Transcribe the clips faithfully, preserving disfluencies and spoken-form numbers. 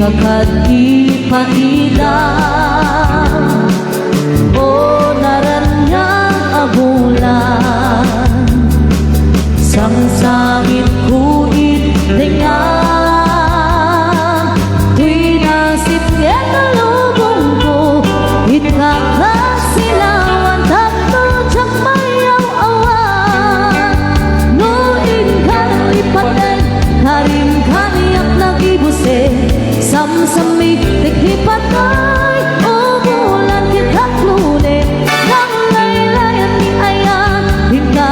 Kakadipaida, o naraniag a bulan, samsamitko iti tengnga. Toy nasip ket lubongko, ita kasilawan tapno diak mayaw-awan. No inka lipaten, karim kaniak nagibusek, samsami ti lipatay, o bulan, ket kaklune, nanglaylayan ni ayan, inka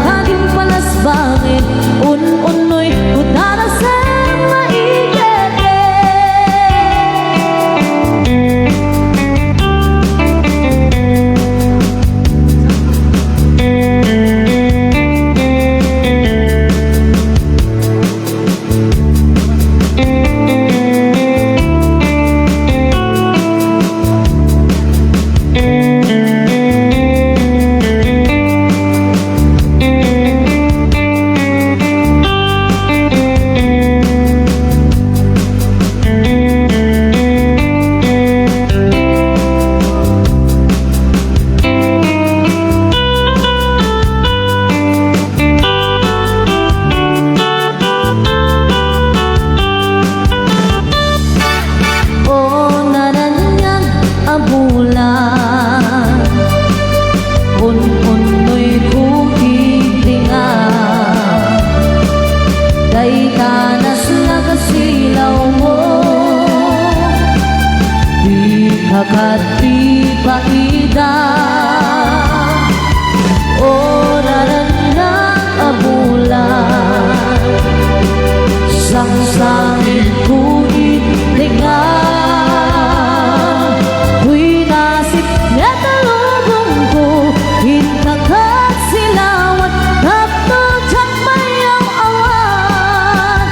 kadim palasbangen, un-unnoy, kutana sen maikete. O naraniag a bulan, un-unnoyko iti nga dayta nasla kasilawmo, di kakadipaida. O naraniag a bulan, samsamitko iti tengnga. Toy nasip ket lubongko, inka kasilawan, tapno diak mayaw-awan.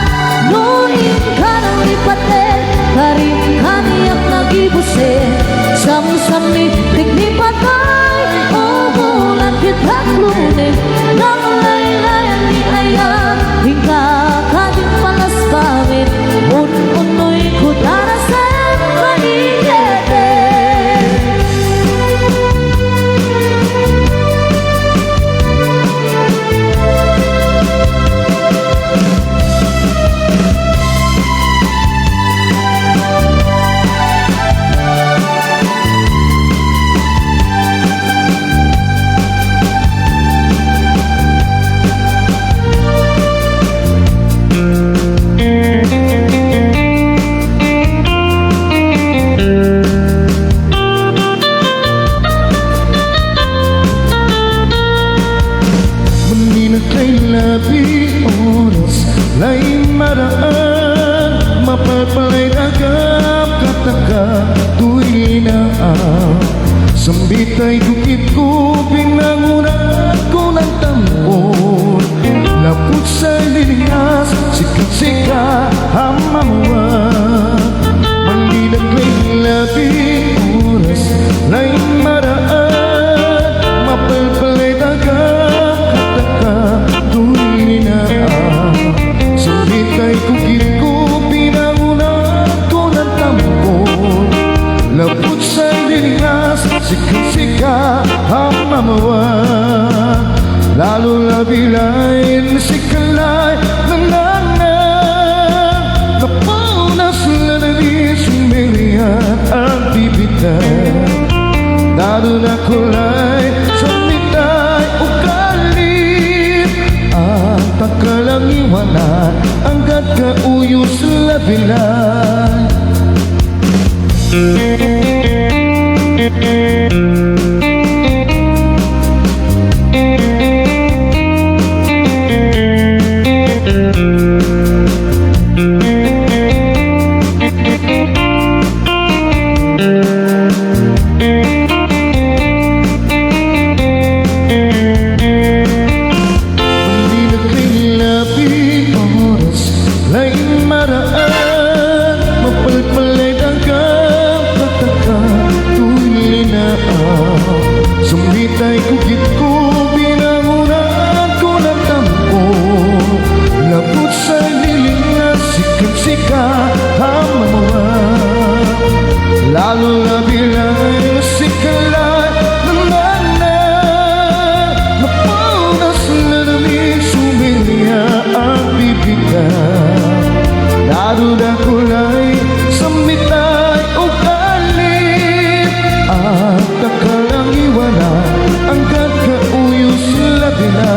No inka lipaten, karim kaniak nagibusek, samsami ti lipatay, o bulan, ket kaklune, nanglaylayan ni ayan, inka kadim palasbangen, un-unnoyko, tara sen maikete. Mangina kay labi oras lay maraan, mapalpalay dagap kataka toy linaang. Sambitay gukitko, pinangunatko nan tampol. Lapud say lilingas, sika-sika a mamuan. Manginak lay labi oras lay maraan, mapalpalay dagap kataka toy linaang. Sambitay gukitko, pinangunatko nan tampol. Lapud say lilingas, sika-sika a mamuan. Lalo labi lay sika lay nanang, napunas la ni sumilian a bibita. Lalo na kulay sa mitay ugali, at takalangiwanan, anggat kauyos labi lay. Narudakulaay, sammitay ugali, at takalangiwana, anggat kauyos labi na.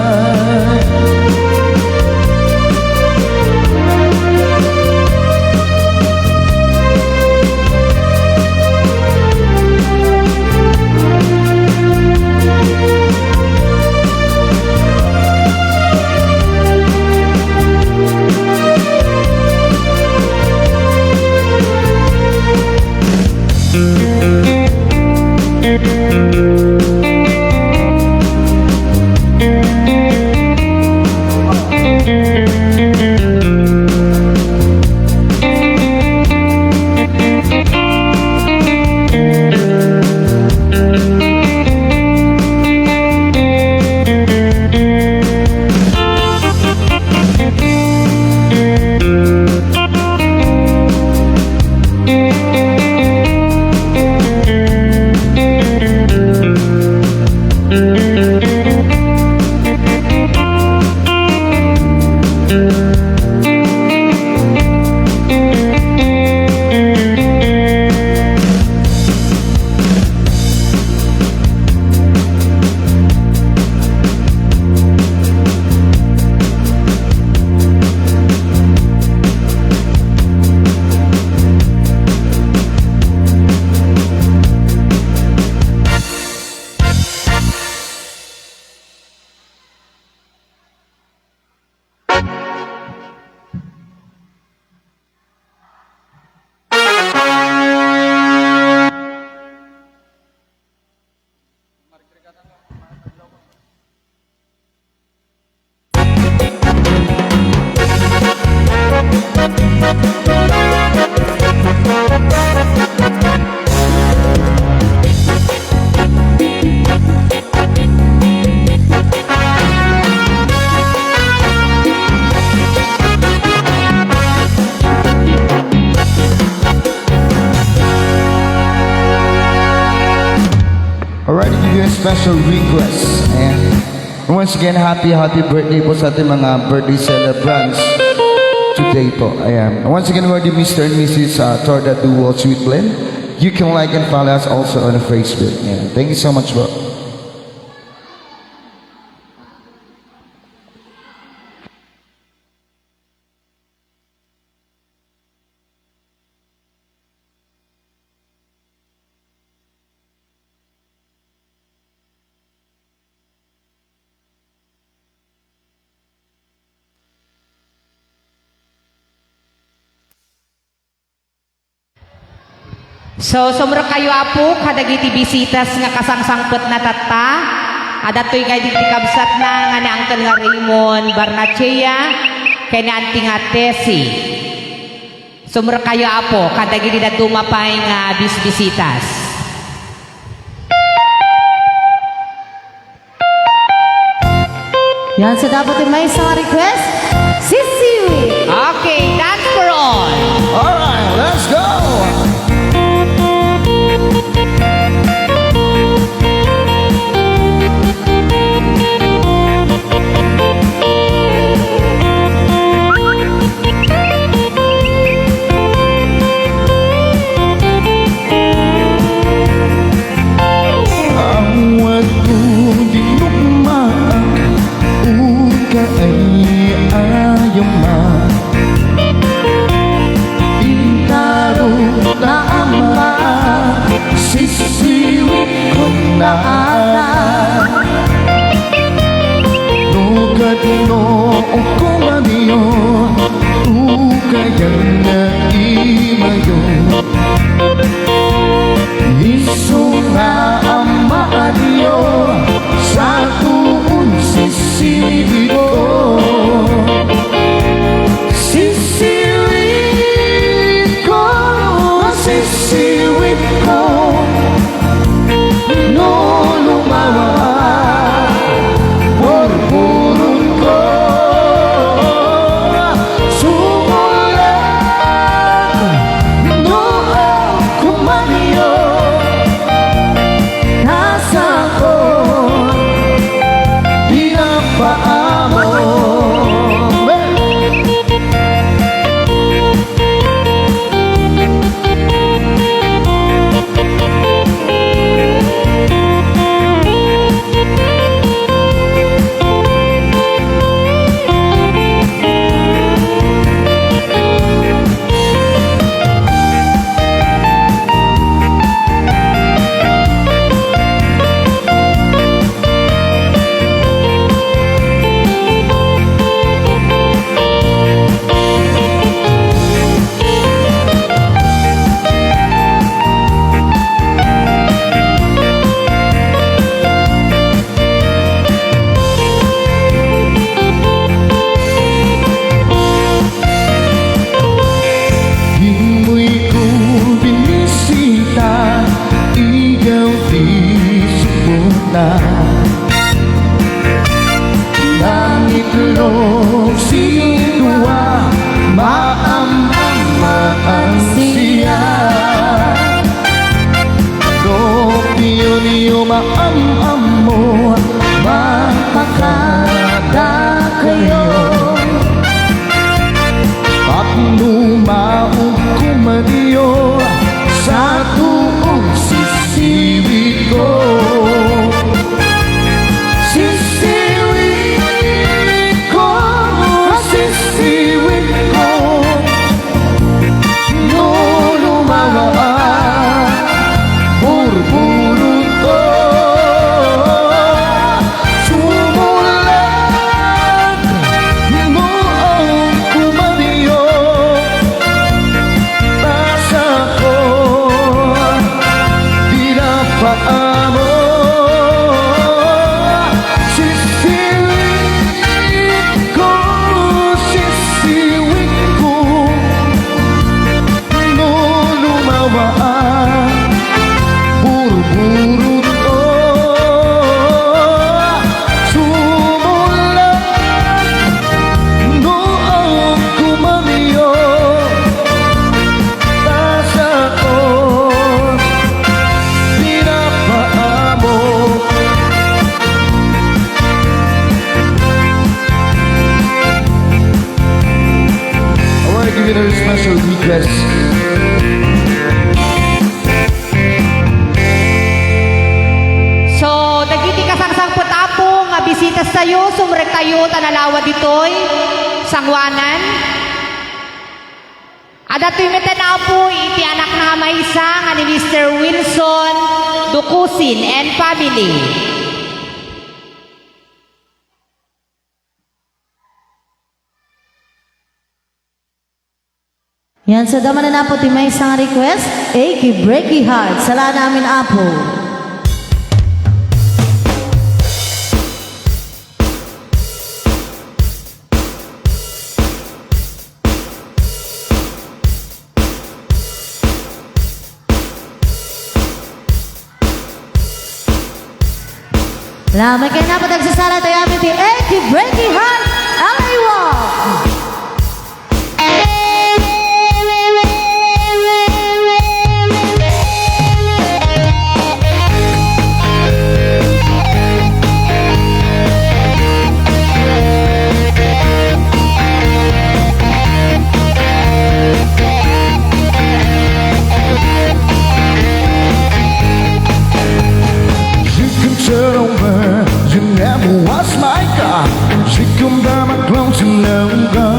Alright, give you a special request. And once again, happy, happy birthday po sa ating mga birthday celebrants today po. Ayan. Once again, we're the Mister and Missus uh, Torda Duo Sweet Blend. You can like and follow us also on Facebook. Ayan. Thank you so much po. So, sumrekkayo, Apo, kadagiti bisitas nga kasangsangpetna tatta. Adda toy kadagiti kabsatna nga ni Uncle nga Raymond Barnachea ken ni Auntie nga Tessie. Sumrekkayo, Apo, kadagiti dadduma pay nga bisbisitas. Yan, so dapat yung may isang request, Sisiwi. Okay, dance for all. Alright, let's go! Awan ko dinukmaak, uka ay ayama. Intaro ta ama, sisiwi ko na. No kadno ko maniyo, ukayan nga imayo. Isu nga ama a Dios, sa tuon sisiwiko. Sisiwiko, sisiwiko. No lumawa, purpuronko. Sumulat no kumanyo, nasako, di na paamo. Lo, sino a maam-ammaan siya? No piyon yo maam-ammo, mapakadakayo. Tapno maugko madiyo, sa tuong sisiwiko. Sisiwiko, sisiwiko. No lumawa, burburot ko. Sumulat, no awan ko madiyo. Pasako, dina paamo. Sisiwiko, sisiwiko. No lumawa, burburot ko. Sumulat, no awan ko madiyo. Pasako, dina paamo. I wanna give you another special request. So, dagiti kasangsangpet, Apo, nga bisitastayo, sumrektayo ta nalawa ditoy sangoanan. Adda ditoy met, Apo, iti anakna a maysa nga ni Mister Wilson Dukusin and family. Yan, so, damanen, Apo, ti maysa nga request, Achy Breaky Heart. Salaanami, Apo. Salamat kayo na, padagsasala tayo amin ti Achy Breaky Heart, L A one. You can turn over, you never was my God. You come down my close and let go.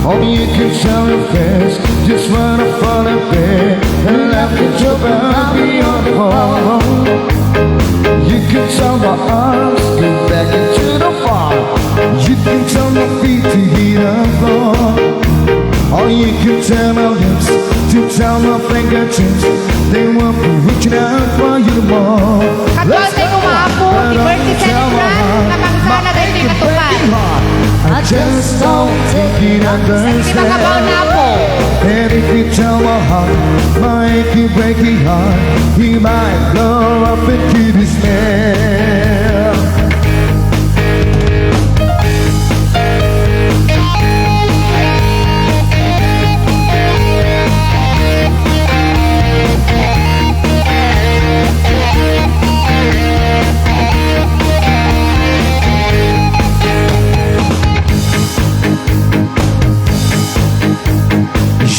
Or you can show your face, just wanna fall in bed, and laugh at your baby on the phone. You can tell my arms, go back into the fire. You can tell my feet to hit the floor. Or you can tell my lips, to tell my fingertips, they won't be reaching out for you no more. Let's go! Katuan tayo, Apo, ti birthday celebrant, nga kansana daytoy katukan. I just don't think it understand. Sa makabaw na, Apo. And if you tell my heart, my achy breaky heart, he might blow up into despair.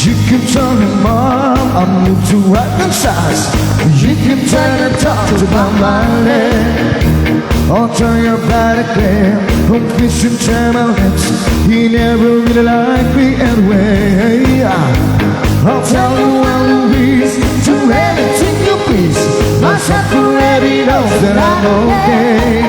You can tell your mom I moved to Arkansas. You can tell your doctor about my leg. Or tell your brother Claire from Christian Terminals. He never really liked me anyway. I'll tell you what, Louise, do anything you please. My son already knows that I'm okay.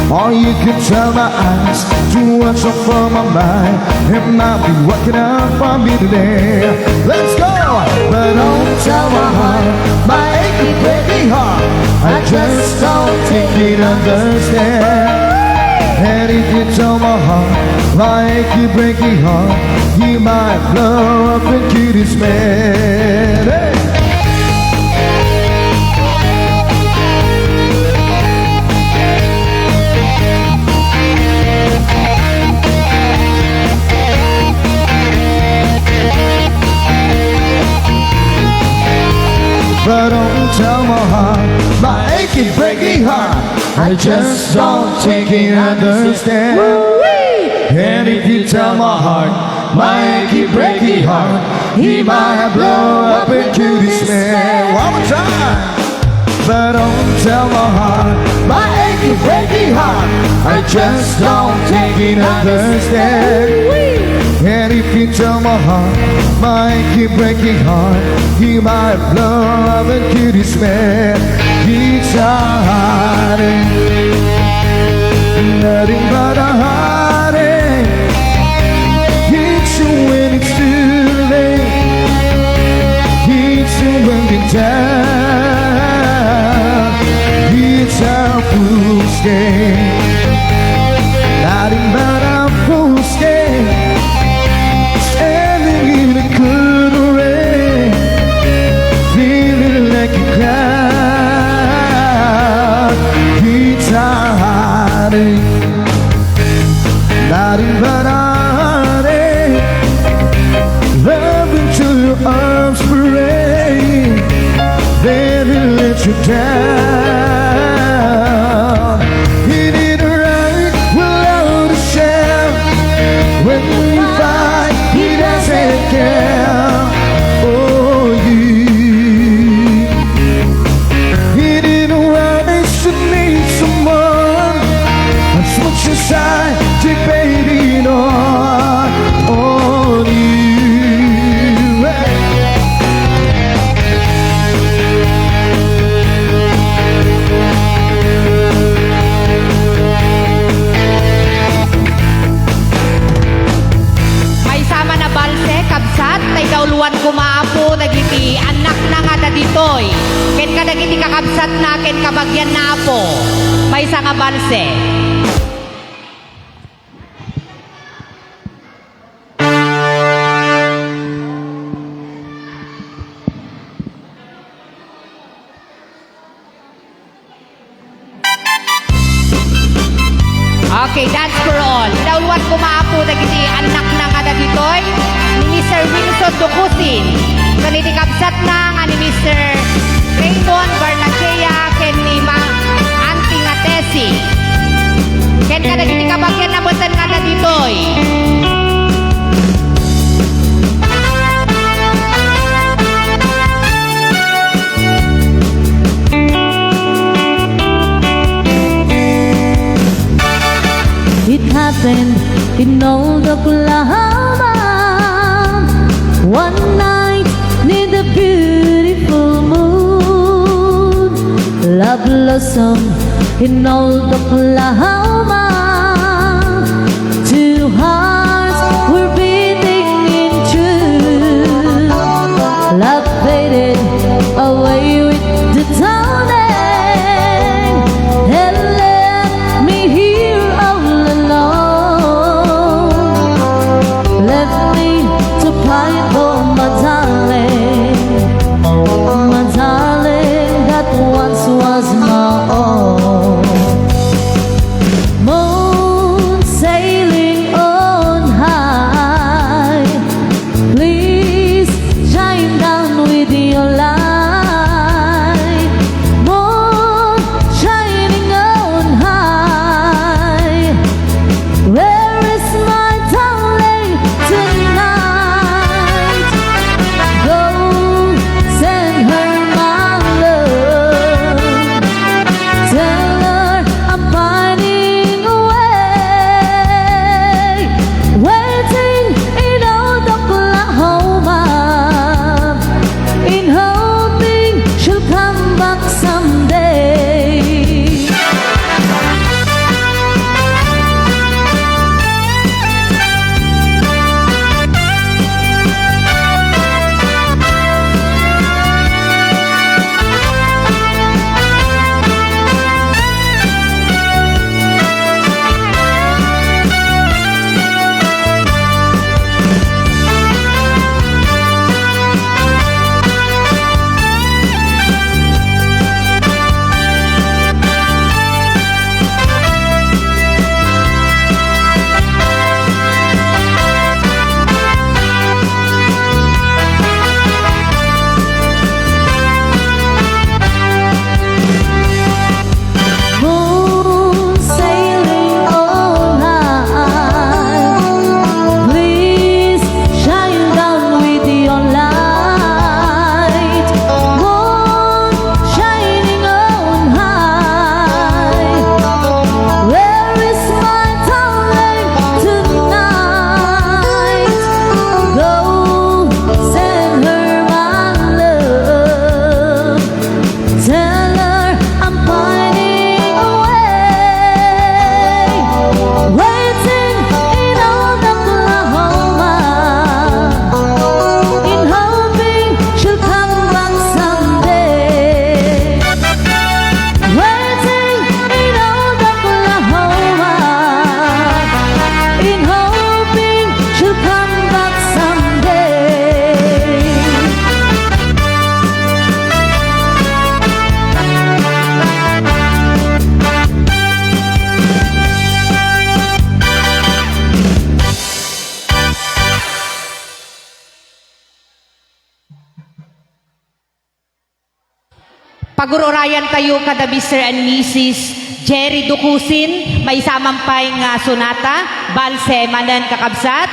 Or you can tell my eyes to watch out for my mind. It might be working out for me today. Let's go! But don't tell my heart, my achy breaky heart, I just don't think it understand. And if you tell my heart, my achy breaky heart, you might blow up and kill this man. Hey! Breaking heart, I just don't think he understand. And if you tell my heart, my achy breaking heart, he might blow up into this man. One more time. But don't tell my heart, my achy breaking heart, I just don't think he understand. And if you tell my heart, my achy breaking heart, he might blow up into this man. It's a heartache, nothing but a heartache. It's when it's too late. It's when the time. It's a fool's game. Nothing but a fool's game. Standing in the cold rain, feeling like a clown. It's a heartache, nothing but a heartache. Love until your arms break, then he lets you down. He did right without a shout. When we fight, he doesn't care. Oh, you. He didn't want us to need someone as much as I did, baby, no. Oh, you. Maysa man a balse, kabsat, ta idauloan koma, Apo, dagiti annakna nga adda ditoy, ken kadagiti kakabsatna ken kabagianna, Apo. Maysa nga balse. Okay, dance for all. Idauloan koma, Apo, dagiti annakna nga adda ditoy, ni Mister Wilson Ducusin, ken iti kabsatna nga ni Mister Raymond Barnachea, ken ni Ma-, Auntie nga Tessie. Ken kadagiti kabagianna metten nga adda ditoy. It happened in old Oklahoma. One night, neath the beautiful moon, love blossomed in old Oklahoma. Two hearts were beating in tune. Love faded away with the dawning and left me here all alone. Left me to fight for my darling, my darling that once was my own. Pagur-urayan tayo kada Mister and Missus Jerry Ducusin, maysa man pay nga sonata, balse manen, kakabsat.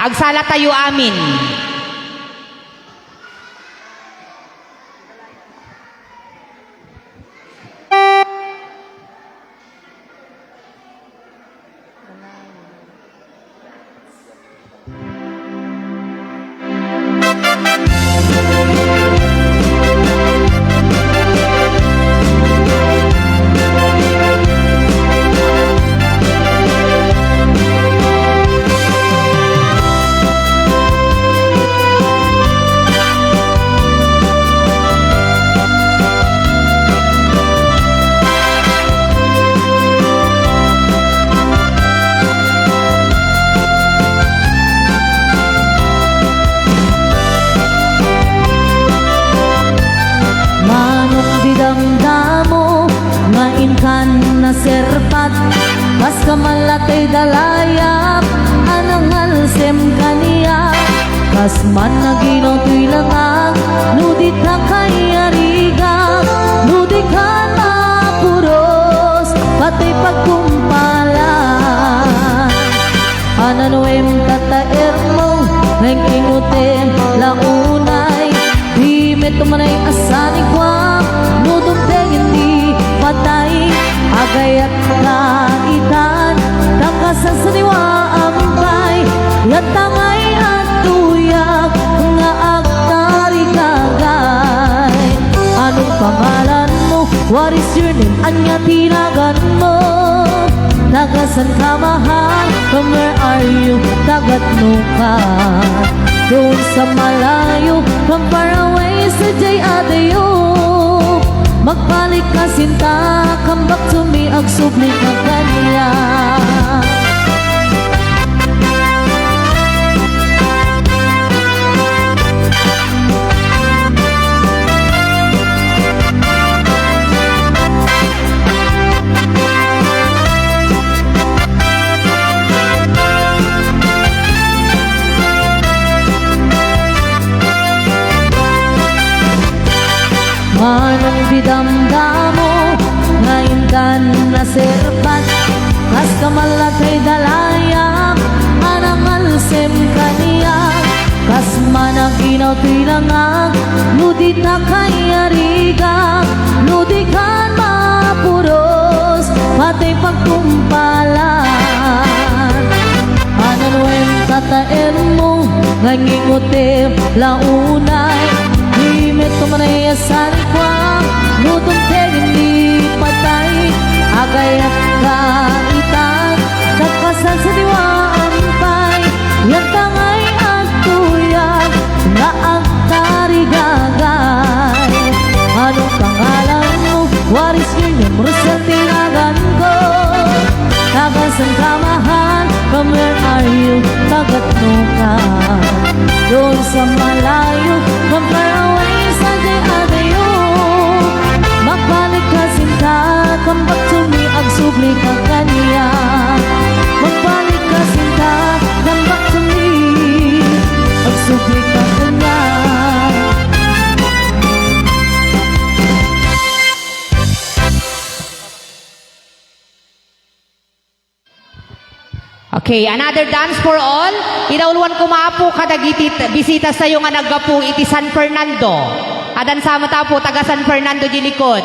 Agsala tayo amin. Manong di damdamo nga inkan naserpat, kas kamallatay dalayap a nangalsem kaniak. Kas man naginaw toy langag, no di ta kayarigak, no di ka mapuros, patay pagkumpalan. Ananuem tataermo, neng ingutem la unay, di met umanay a sanikuak, no dumteng iti patay, agayat ka itan, ta kasansaniwaam pay, yat ta ngay adtoyak nga agtarigagay. Anong pangalanmo? What is your name? Ania ti naganmo? Taga saan ka, mahal? From where are you? Taga-tno ka? Doon sa malayo, from far away, sadiay adayo. Magbalik ka, sinta, come back to me, agsubli ka kaniak. Manong di damdamo nga inkan naserpat, kas kamallatay dalayap a nangalsem kaniak. Kas man naginaw toy langag, no di ta kayarigak, no di ka mapuros, patay pagkumpalan. Ananuem tataermo, nga ingutem la unay, di met umanay a sanikuak, no dumteng iti patay, agayat ka itan, ta kasansaniwaam pay, yat ta ngay adtoyak nga agtarigagay. Anong pangalanmo? What is your name? Rosel ti naganko. Taga saan ka, mahal? From where are you? Taga-tno ka? Doon sa malayo, from far away, sadiay adayo. Magbalik ka, sinta, come back to me, agsubli ka kaniak. Magbalik ka, sinta, come back to me, agsubli ka kaniak. Okay, another dance for all. Idawluan koma, Apo, kadagiti t-, bisitastayo nga naggapu iti San Fernando. Adansa met, Apo, taga San Fernando di likod.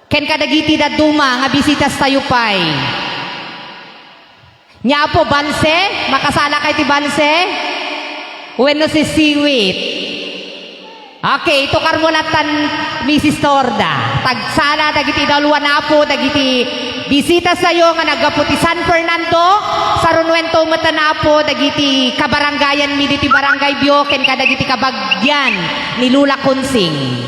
Ken kadagiti dadduma nga bisitastayo pay. Nia, Apo, balse? Makasalakay ti balse? Wenno sisiwit? Okay, itukarmo lattan, Misis Torda. Tagsala dagiti idawluan, Apo, dagiti bisitastayo nga naggapu ti San Fernando. Sarunuento metten, Apo, dagiti kabarangayanmi diti Barangay Bio ken kadagiti kabagian ni Lola Kunsing.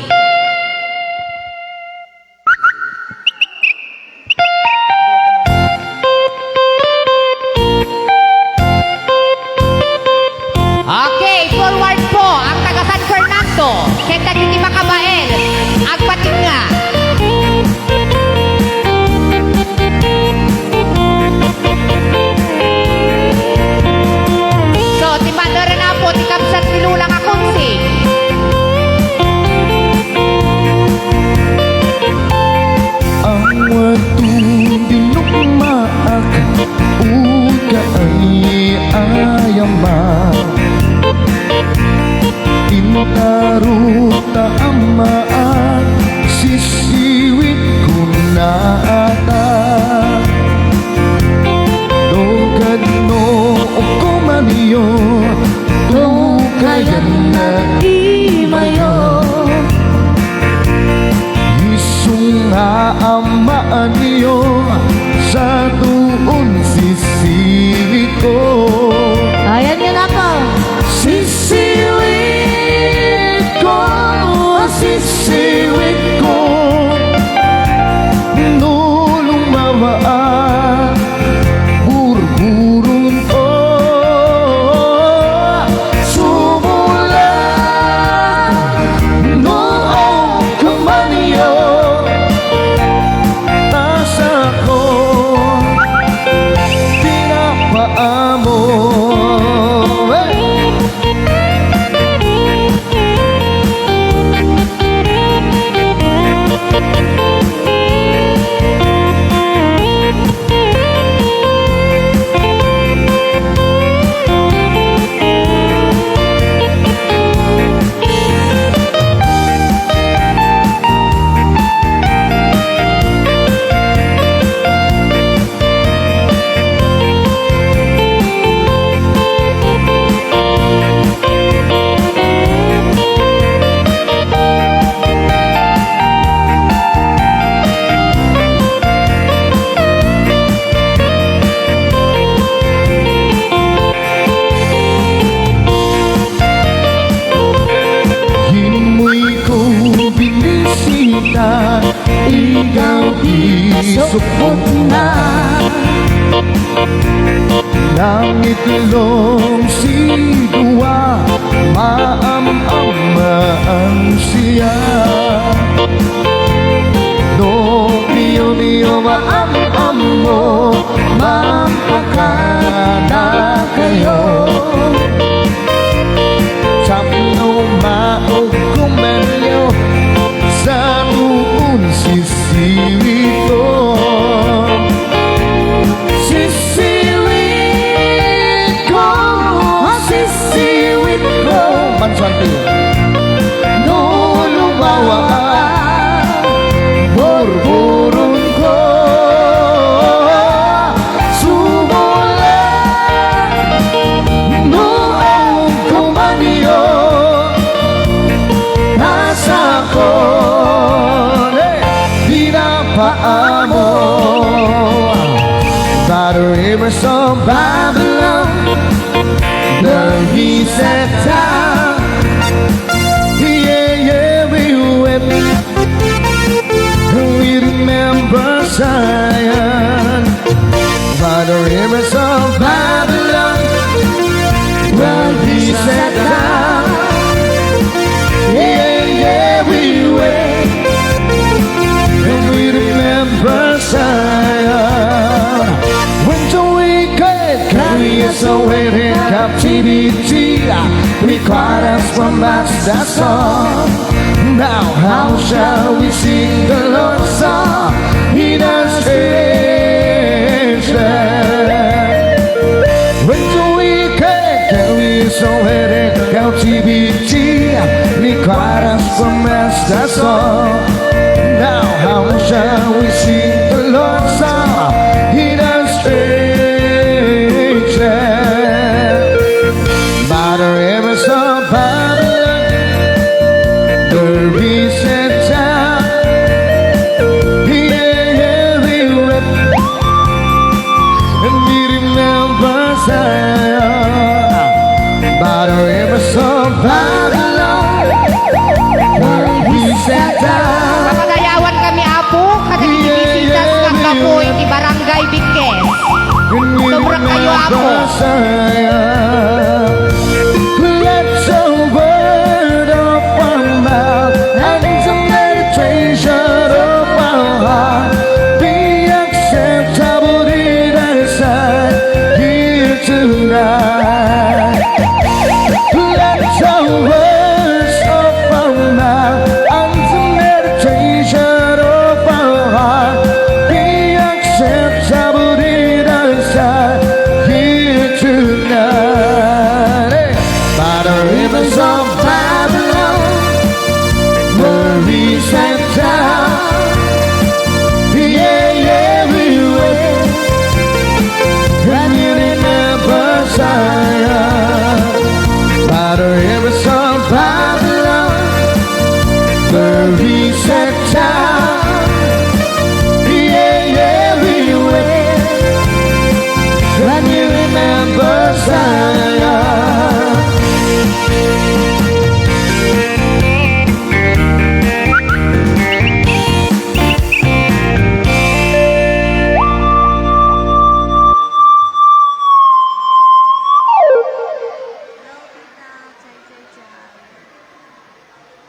Okay, forward po ang taga San Fernando. Ken dagiti makabael, agpatingga. So, ti mother na po, ti kabsat ni Lola nga Kunsing. Ang itlong sidua, maam-amaan siya. No, mio, mio, maam-am mo, mampakada kayo. Tapno maugkumanyo, sa tuon sisiwito. Sisiwit ko, sisiwit ko. Mansanti. No lumawa, burburong ko. Sumuleng no awan kumanyo, nasakon, eh, pinapaamo. By the rivers of Babylon, there we sat down. Yeah, yeah, we wept. We remember Zion by the rivers of Babylon, where we sat down. Yeah, yeah, we wait, and we remember Zion. When the wicked carry us away in captivity, required us from us the song. Now how shall we sing the Lord's song in a strange land? When the wicked carry us away in captivity, required us from us the song. Now how shall we sing the Lord's song in a strange land? By the rivers of Babylon, the recent time. Yeah, yeah, we wept. And we remember Zion. By the rivers of Babylon, the recent time. Kapadayawan kami, Apo, kadagiti bisitas nga aggapu iti Barangay Bigkes. Sobra kayo, Apo. Let the word of our mouth and the meditation of our heart be acceptable in thy sight here tonight. Let the words of our mouth and the meditation of our heart be acceptable in thy sight here tonight. Hey. By the rivers of Babylon, where we sat down. Yeah, yeah, we wait. When we remember Zion, by the rivers of Babylon, where we sat down. Yeah, yeah, we wait. When we remember Zion.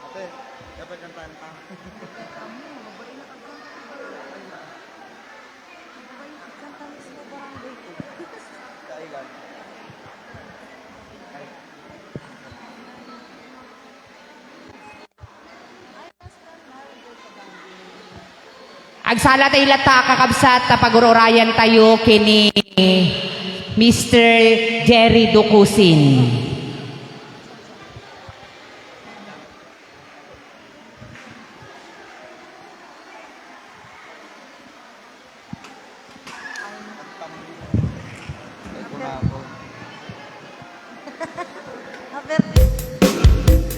Ate, dapat kantahan pa. Mabait, ikanta mo sa barangay ko. Kailan? Agsala tayo latta, kakabsat, ta pagur-urayan tayo kini Mister Jerry Ducusin.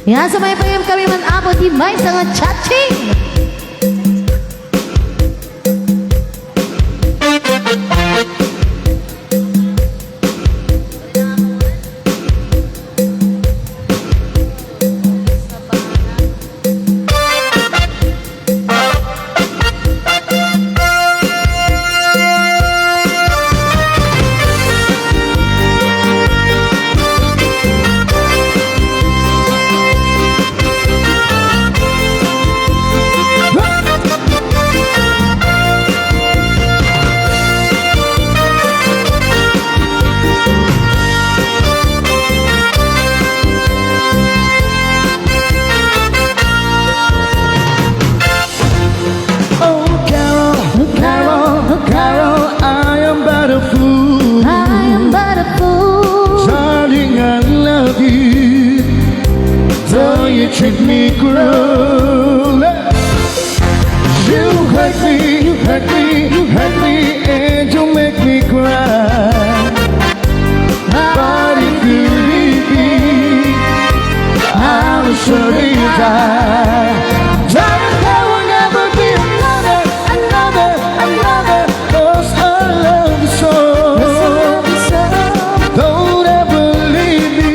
Ya, sumaypay kami man, Apo, ti maysa nga chatting. me cruel. You hurt me, you hurt me, you hurt me, and you make me cry. But if you leave me, I will surely die. Darling, there will never be another, another, another, 'cause I love you so. Don't ever leave me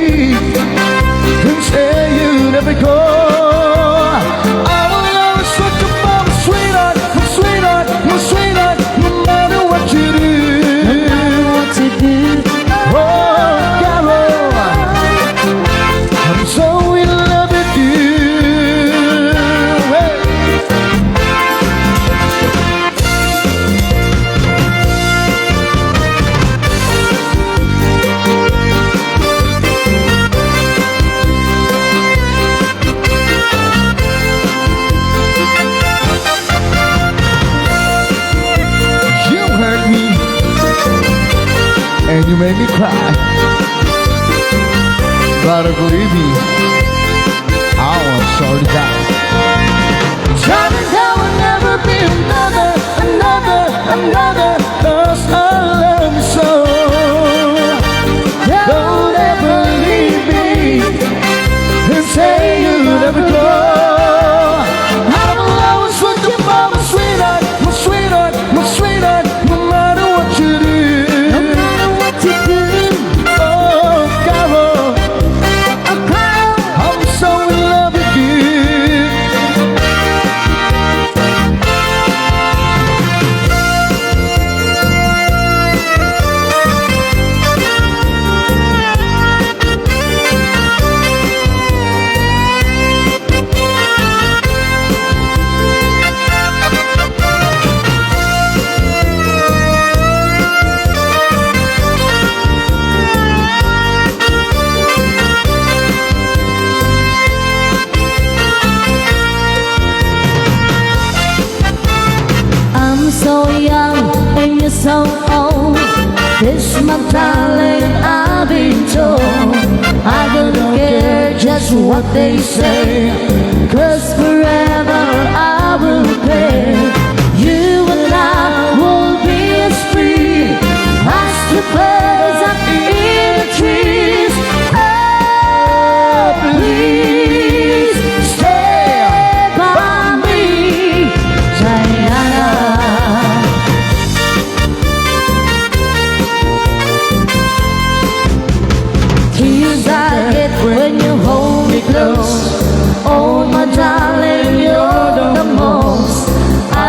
and say you never go. I will always want you for my sweetheart, my sweetheart, my sweetheart, no matter what you do. No matter what you do. Oh, Carol, I'm so in love with you. Hey. You hurt me and you made me cry. But believe me, I won't show you that. Darling, there will never be another, another, another, 'cause I love you so. Don't ever leave me and say you never go. I will always want you for my sweetheart, my sweetheart, my sweetheart, no matter what you do. No matter what you do. Oh, Carol. Oh, Carol. I'm so in love with you. I'm so young and you're so old. This, my darling, I've been told. I don't care just what they say, 'cause forever I will pay. You and I will be as free as the birds up in the trees. Oh, please stay by me, Diana. Tears I get when you hold me close. Oh, my darling, you're the most. I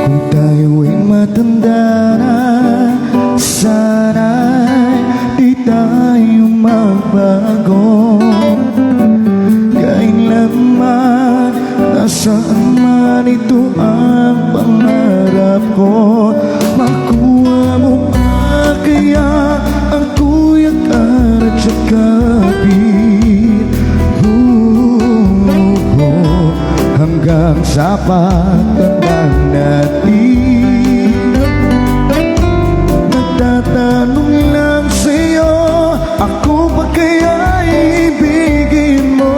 Kung tayo'y matanda na, sana'y di tayo magbago. Kailanman, nasaan man ito ang pangarap ko. Makuha mo pa kaya ang kuyak at saka pin-, buko hanggang sa pagtanda natin. Nagtatanong lang sa'yo, ako pa kaya ibigin mo?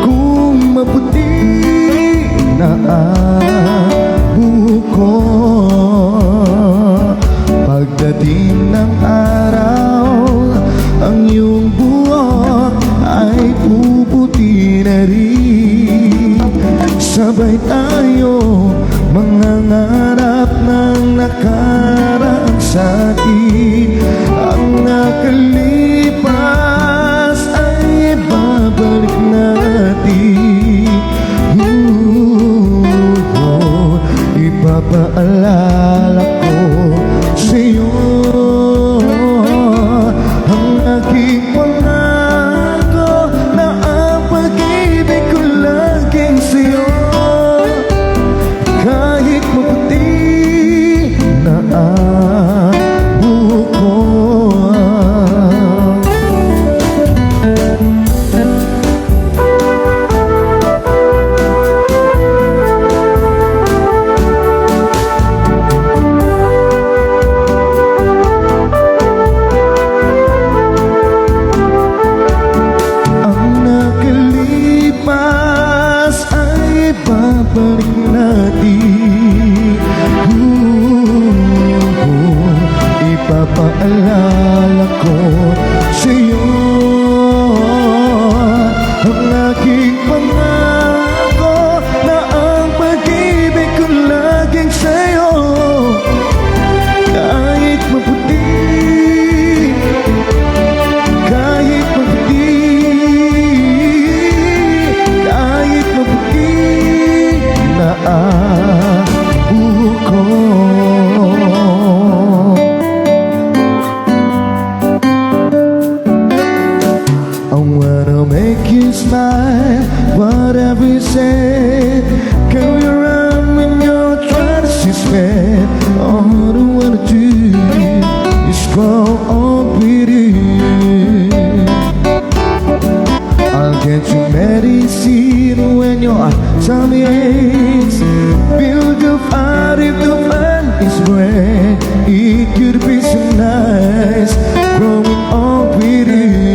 Kung maputi na ang buhok ko, pagdating ng araw, ang iyong buhok ay puputi na rin. Sabay tayo mangangarap ng nakaraan sa atin. Ang nakalipas ay babalik natin. Ooh, ipapaalala ko sa'yo ang aking pangako na ang pag-ibig ko laging sa'yo. Kahit maputi na ang buhok ko. Ang nakalipas ay babalik natin. Ooh, ipapaalala ko sa'yo ang aking pangako na ang pag-ibig ko laging sa'yo. Kahit maputi, kahit maputi, kahit maputi na ang buhok ko. I wanna make you smile, whatever you say. Carry around when you're trying to see me. All I wanna do is grow old with you. I'll get you medicine when your tummy aches. Build your fire if the fun is great. It could be so nice growing old with you.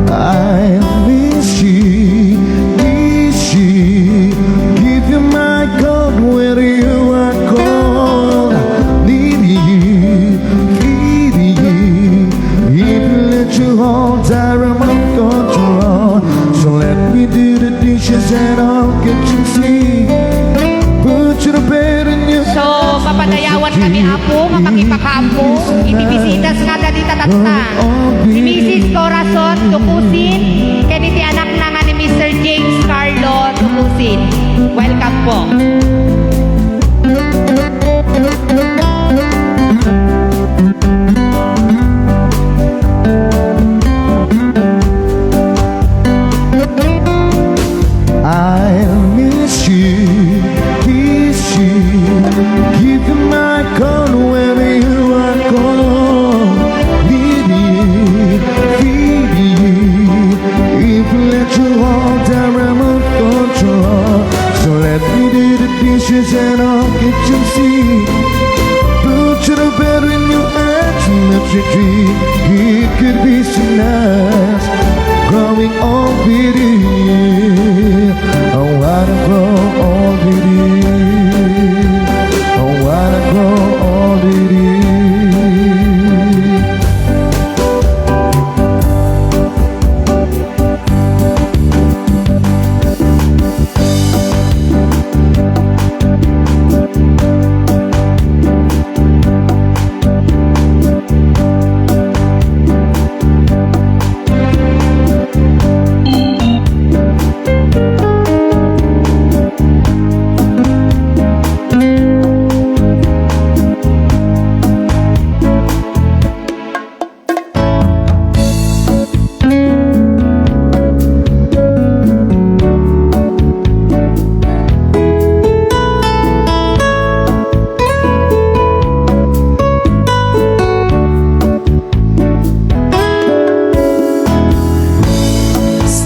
I miss you, miss you. Give you my cold where you are cold. Need you, need you. If you let you hold, I remote control. So let me do the dishes and I'll get you sleep. Put your bed in your So, papadayawan kami, Apo, nga makipakaampo iti bisitas nga dadi tatattan. Ni Missus Corazon Tucusin, ken iti anakna nga ni Mister James Carlo Tucusin. Welcome po. Let you hold the remote control. So let me do the dishes and I'll kitchen sink. Put you to bed when you ask me to drink. It could be so nice growing old with you. I wanna grow old with you. I wanna grow old with you.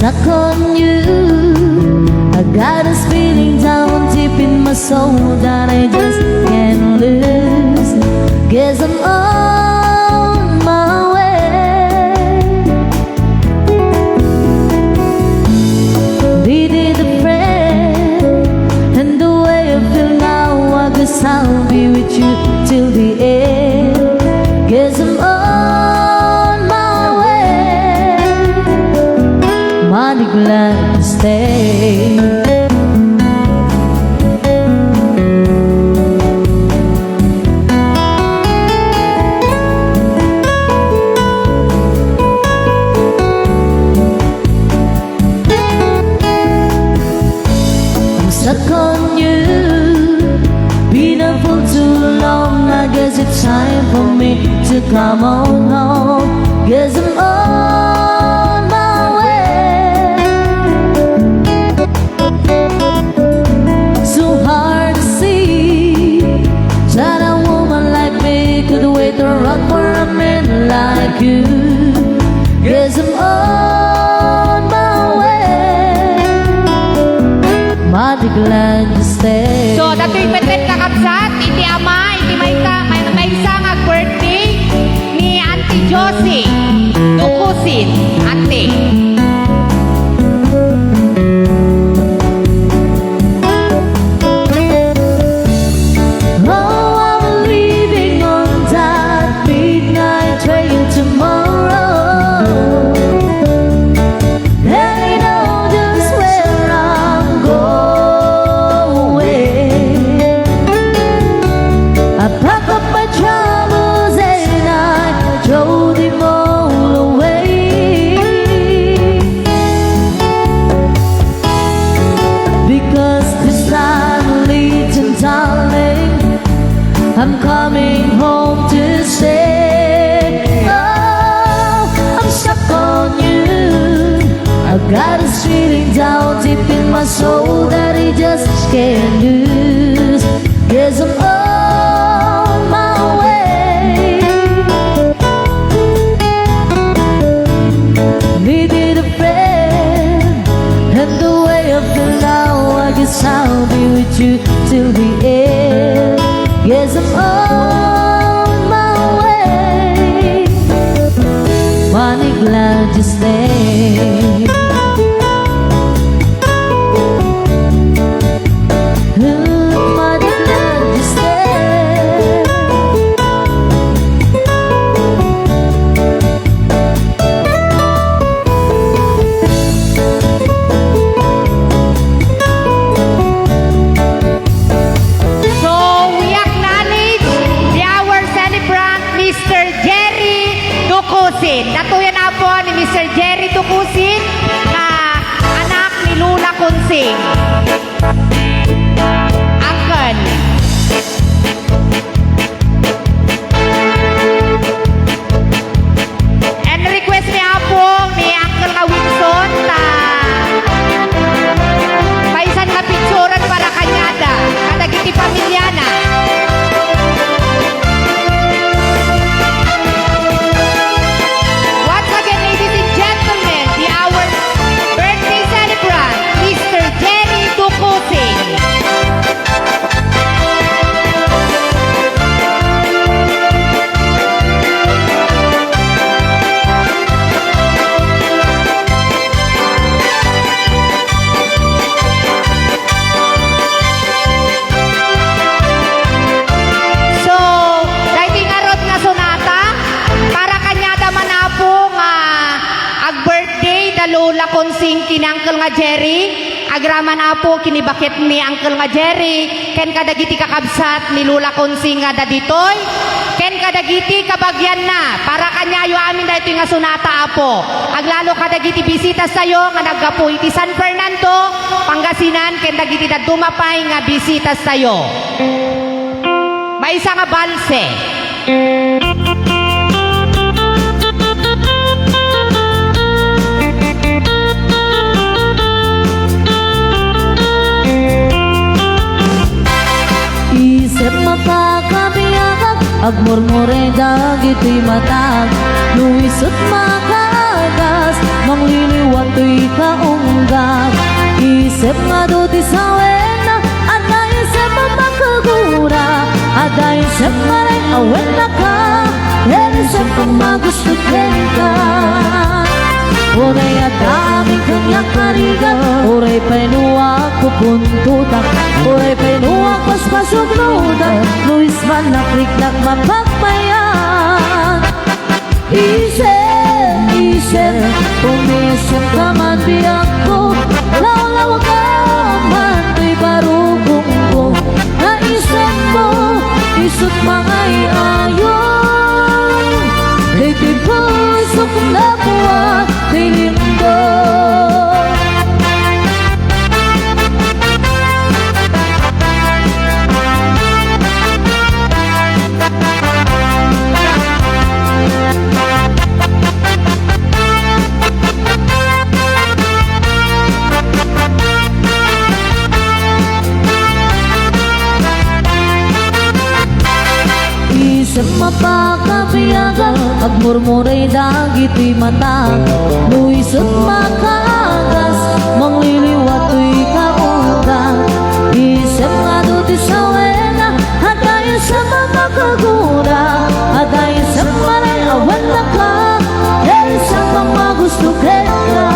Stuck on you. I got this feeling down deep in my soul that I just can't lose. Guess I'm on my way. Needed a friend, and the way I feel now, I guess I'll be with you till the end. Guess I'm on my way. Mighty glad to stay. I'm stuck on you. Been a fool too long. I guess it's time for me to come on home. Guess I'm on my way. So hard to see that a woman like me could wait around for a man like you. Guess I'm on my way. Mighty glad to stay. So, datoy met, kakabsat, iti ama, iti mayta, may, maysa nga birthday ni Auntie Josie Dukusin, Auntie. Oh, I'm leaving on that midnight train tomorrow. And I know just where I'm going. I pack up my troubles and I throw them all away. Because this time, little darling, I'm coming home to stay. Oh, I'm stuck on you. I got this feeling down deep in my soul that I just can't lose. Guess I'm on my way. Needed a friend, and the way I feel now, I guess I'll be with you till the end. Yes, I'm on my way. Mighty glad you stay. Mighty glad you stay. So, we acknowledge the our celebrant, Mister Jerry Tukusin. Datoyen, Apo, ni Mister Jerry Tukusin, nga anak ni Lola Kunsing. Uncle. And request ni Apo, ni Uncle nga Wilson, ta maysa nga picturan para kaniada, kadagiti pamiliana. Once again, ladies and gentlemen, the our Uncle nga Jerry, agraman, Apo, ken ni baketmi, Uncle nga Jerry, ken kadagiti kakabsat ni Lola Consi nga adda ditoy, ken kadagiti kabagianna, para kaniayo amin daytoy nga sonata, Apo. Aglalo kadagiti bisitastayo nga naggapu iti San Fernando, Pangasinan, ken dagiti dadduma pay nga bisitastayo. Maysa nga balse. Isip mapakabiagak, agmurmuray dagiti matag. No isut' makaagas, mangliliwat toy kaunggak. Isip nga adu ti sawenna, adda isip a makagura, adda isip nga ray-awen daka, ken isip a magusto kenka. Uray adda amin kaniak a rigat, uray pay no agpupuntotak, uray pay no agpaspasuknodak, no isman nakriknak mapagmayat. Isip, isip, umisip ka man, biagko, lawlawag ka man toy barukongko. Naisipmo, isut' mangay-ayo, daytoy pusok napuan ti lintog. Isip mapakabiagan, agmurmuray dagiti mata. No isut' makaagas, mangliliwat toy kaunggak. Isip nga adu ti sawenna, adda isip a makagura, adda isip a ray-awen daka, ken isip a magusto kenka.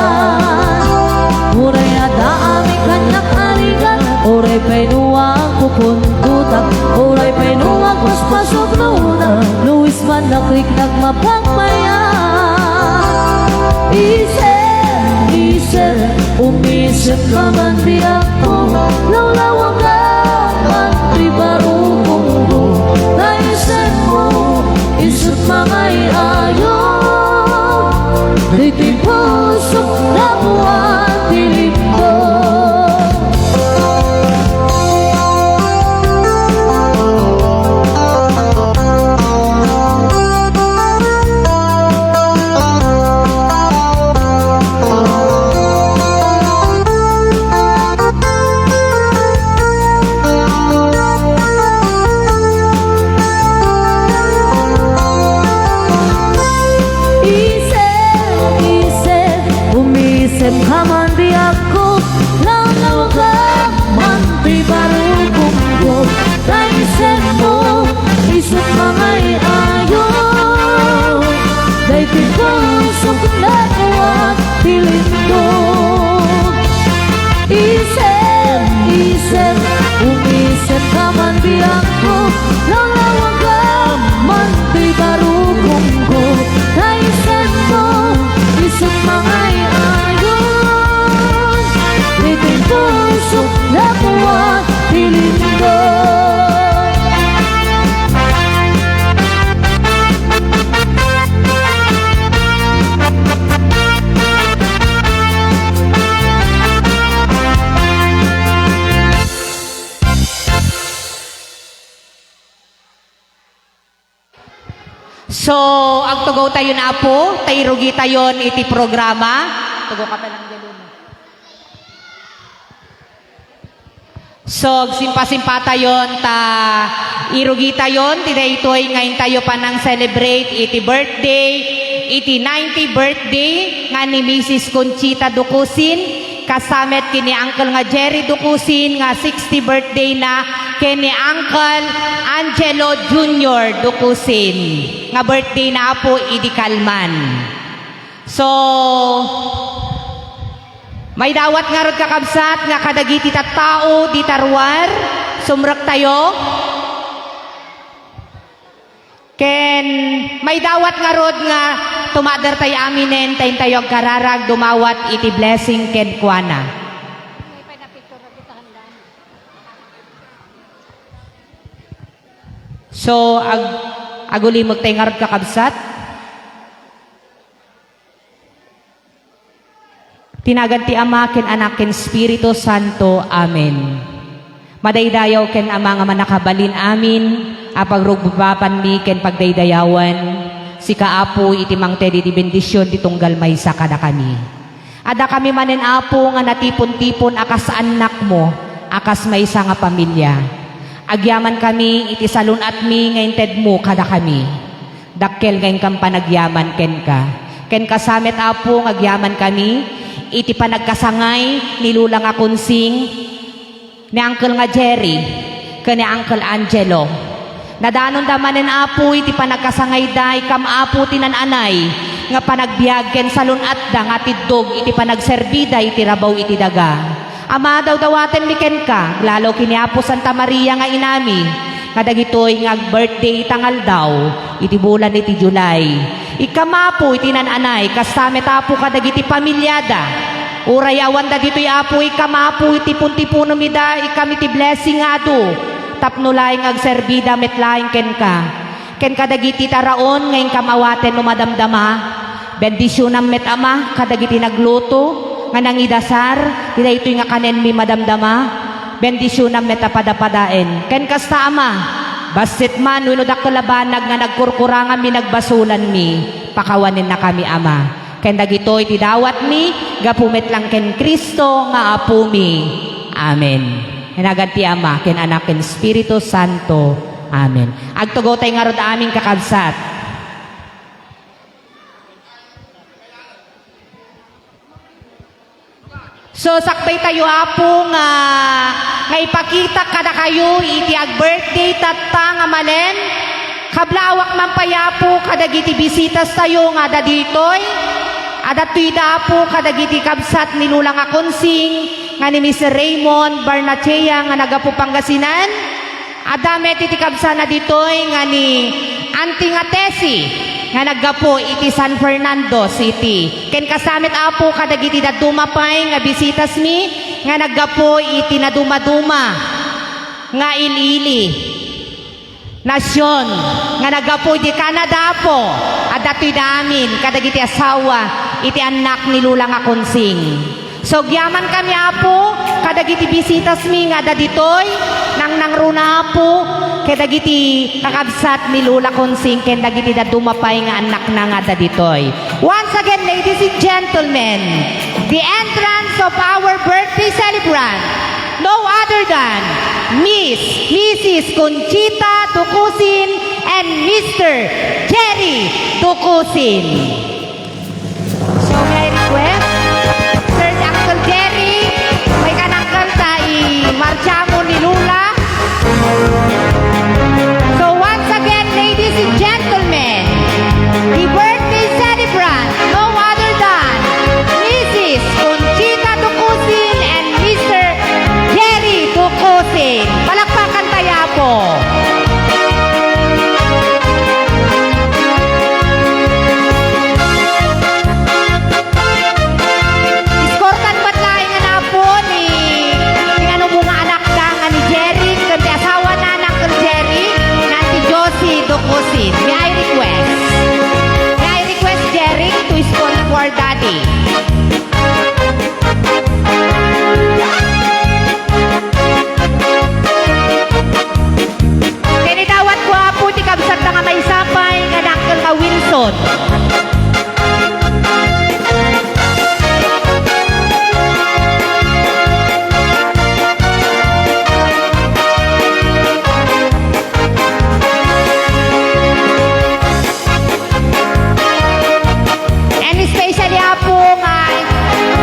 Uray adda amin kaniak a rigat, uray pay no agpupuntotak, uray pay no agpaspasuknodak, no isman nakriknak mapagmayat. Isip, isip, umisip ka man, biagko, lawlawag ka man toy barukongko. Naisipmo, isut' mangay-ayo, daytoy pusok napuan ti lintog. Isip, isip, umisip ka man, biagko, lawlawag ka man toy barukongko. Naisipmo, isut' mangay-ayo, daytoy pusok napuan ti lintog. Isip, isip, umisip ka man, biagko, lawlawag ka man toy barukongko. Naisipmo, isut' mangay-ayo, daytoy pusok napuan ti lintog. So, agtugawtayon, Apo, ta irugitayon iti programa. Tugaw ka pa lang, Jeluna. So, agsimpasimpatayon ta irugitayon ti daytoy nga intayo panang-celebrate iti birthday, iti ninety birthday nga ni Missus Conchita Ducusin. Kasamet ken ni Uncle nga Jerry Ducusin nga sixty birthday na, ken ni Uncle Angelo Junior Ducusin nga birthday na, Apo, idi kalman. So, maidawat ngarud, kakabsat, nga kadagiti tattao dita ruar, sumrektayo. Ken Ken maidawat ngarud nga tumakdertayo aminen ta intayo agkararag dumawat iti blessing kenkuana. So, ag-, agulimektayo ngarud, kakabsat. Ti nagan ti Ama, ken Anak, ken Espiritu Santo. Amen. Madaydayaw ken Ama nga Mannakabalin amin a pagrugrugatanmi ken pagdaydayawan, sika, Apo, iti mangted iti bendision ti tunggal maysa kadakami. Addakami manen, Apo, nga natipon-tipon a kas annakmo, a kas maysa nga pamilia. Agyamankami iti salun-atmi nga intedmo kadakami. Dakkel nga inkam panagyaman kenka. Ken kasta met, Apo, nga agyamankami iti panagkasangay ni Lola nga Konsing, ni Uncle nga Jerry, ken ni Uncle Angelo. Nadanonda manen, Apo, iti panagkasangayda, ikam, Apo, ti nan-anay nga panagbiag ken salun-atda nga atiddog iti panagserbida iti rabaw iti daga. Ama, dawdawatenmi kenka, aglalo ken ni Apo Santa Maria nga inami, nga dagitoy nga ag-birthday ita nga aldaw, iti bulan iti July. Ikam, Apo, iti nan-anay, kasta met, Apo, kadagiti pamiliada. Uray awanda ditoy, Apo, ikam, Apo, iti puntipunem ida, ikam iti blessing nga adu, tapno laeng agserbida met laeng kenka. Ken kadagiti taraon nga inkam awaten no madamdama, bendisionam met, Ama, kadagiti nagluto nga nangidasar ti daytoy nga kanenmi madamdama, bendisionam met a padapadaen. Ken kasta, Ama, bassit man wenno dakkel a banag nga nagkurkuranganmi, nagbasolanmi, pakawanennakami, Ama. Ken dagitoy ti dawatmi gapu met lang ken Cristo nga Apomi. Amen. Iti nagan ti Ama, ken Anak, ken Espiritu Santo. Amen. Agtugawtayo ngarud amin, kakabsat. So, sakbaytayo, Apo, nga, nga ipakita kadakayo iti ag-birthday tatta nga malem. Kablawak man pay, Apo, kadagiti bisitastayo nga adda ditoy. Adda ditoy da, Apo, kadagiti kabsat ni Lola nga Konsing, nga ni Mister Raymond Barnachea nga naggapu Pangasinan. Adda met iti kabsatna ditoy nga ni Auntie nga Tessie nga naggapu iti San Fernando City. Ken kasta met, Apo, kadagiti dadduma pay nga bisitasmi nga naggapu iti nadumaduma nga ili-ili nasion nga naggapu iti Canada, Apo. Adda ditoy da amin kadagiti asawa iti annak ni Lola nga Konsing. So, agyamankami, Apo, kadagiti bisitasmi nga adda ditoy, nangnangruna, Apo, kadagiti kakabsat ni Lola Konsing, ken dagiti dadduma pay nga annakna nga adda ditoy. Once again, ladies and gentlemen, the entrance of our birthday celebrant, no other than Miss, Missus Conchita Ducusin and Mister Jerry Ducusin. So, may I request, Sir Uncle Jerry, may kanangkel ta i-marcha mo ni Lola. So, once again, ladies and gentlemen, the birthday celebrant, no other than Missus Conchita Ducusin and Mister Jerry Ducusin. Palakpakan tayo po. Eskortan met laeng nga napo ni, ni ano mo nga anak da nga ni Jerry, ken ti asawana, Uncle Jerry, nga ti Josie Ducusin. May I request? May I request, Jerry, to escort for Daddy? Ken idawat ko, Apo, ti kabsatna nga maysa pay nga dakkel nga Wilson. And especially, Apo, nga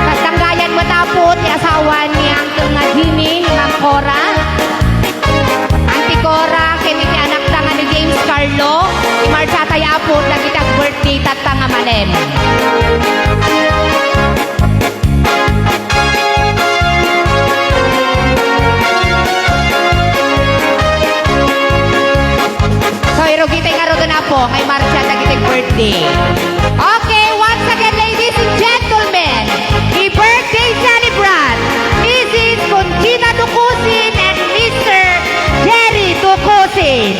kasanggayan met, Apo, ti asawa ni Uncle nga Jimmy, ni Ma'am Cora. Auntie Cora, ken iti anakda nga ni James Carlo, imarchatayo, Apo, dagiti ag-birthday tatta nga malem. So, irugitay ngaruden, Apo. Kay Marcia dagiti birthday. Okay, once again, ladies and gentlemen, the birthday celebrant, Missus Conchita Ducusin and Mister Jerry Ducusin.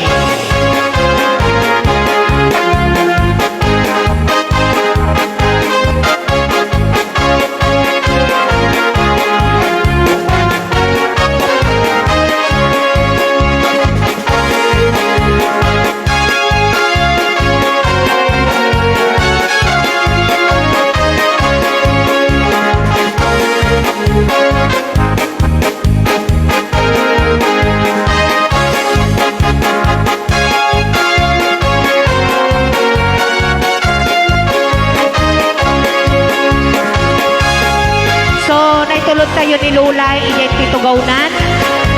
So, naitulod tayo ni Lola, idiay ti tugawnan.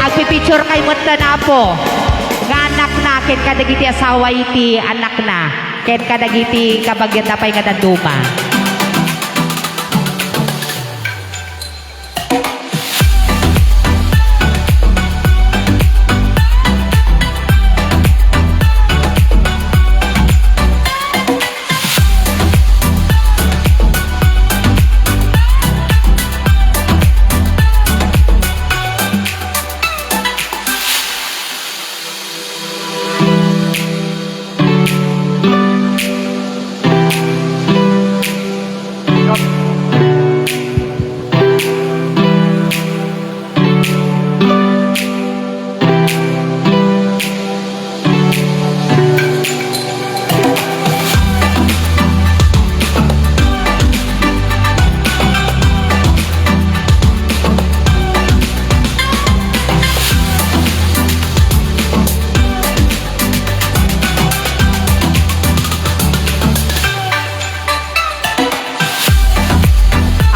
Agpipicture kayo met, Apo, nga anakna, ken kadagiti asawa iti anakna, ken kadagiti kabagianna pay nga dadduma.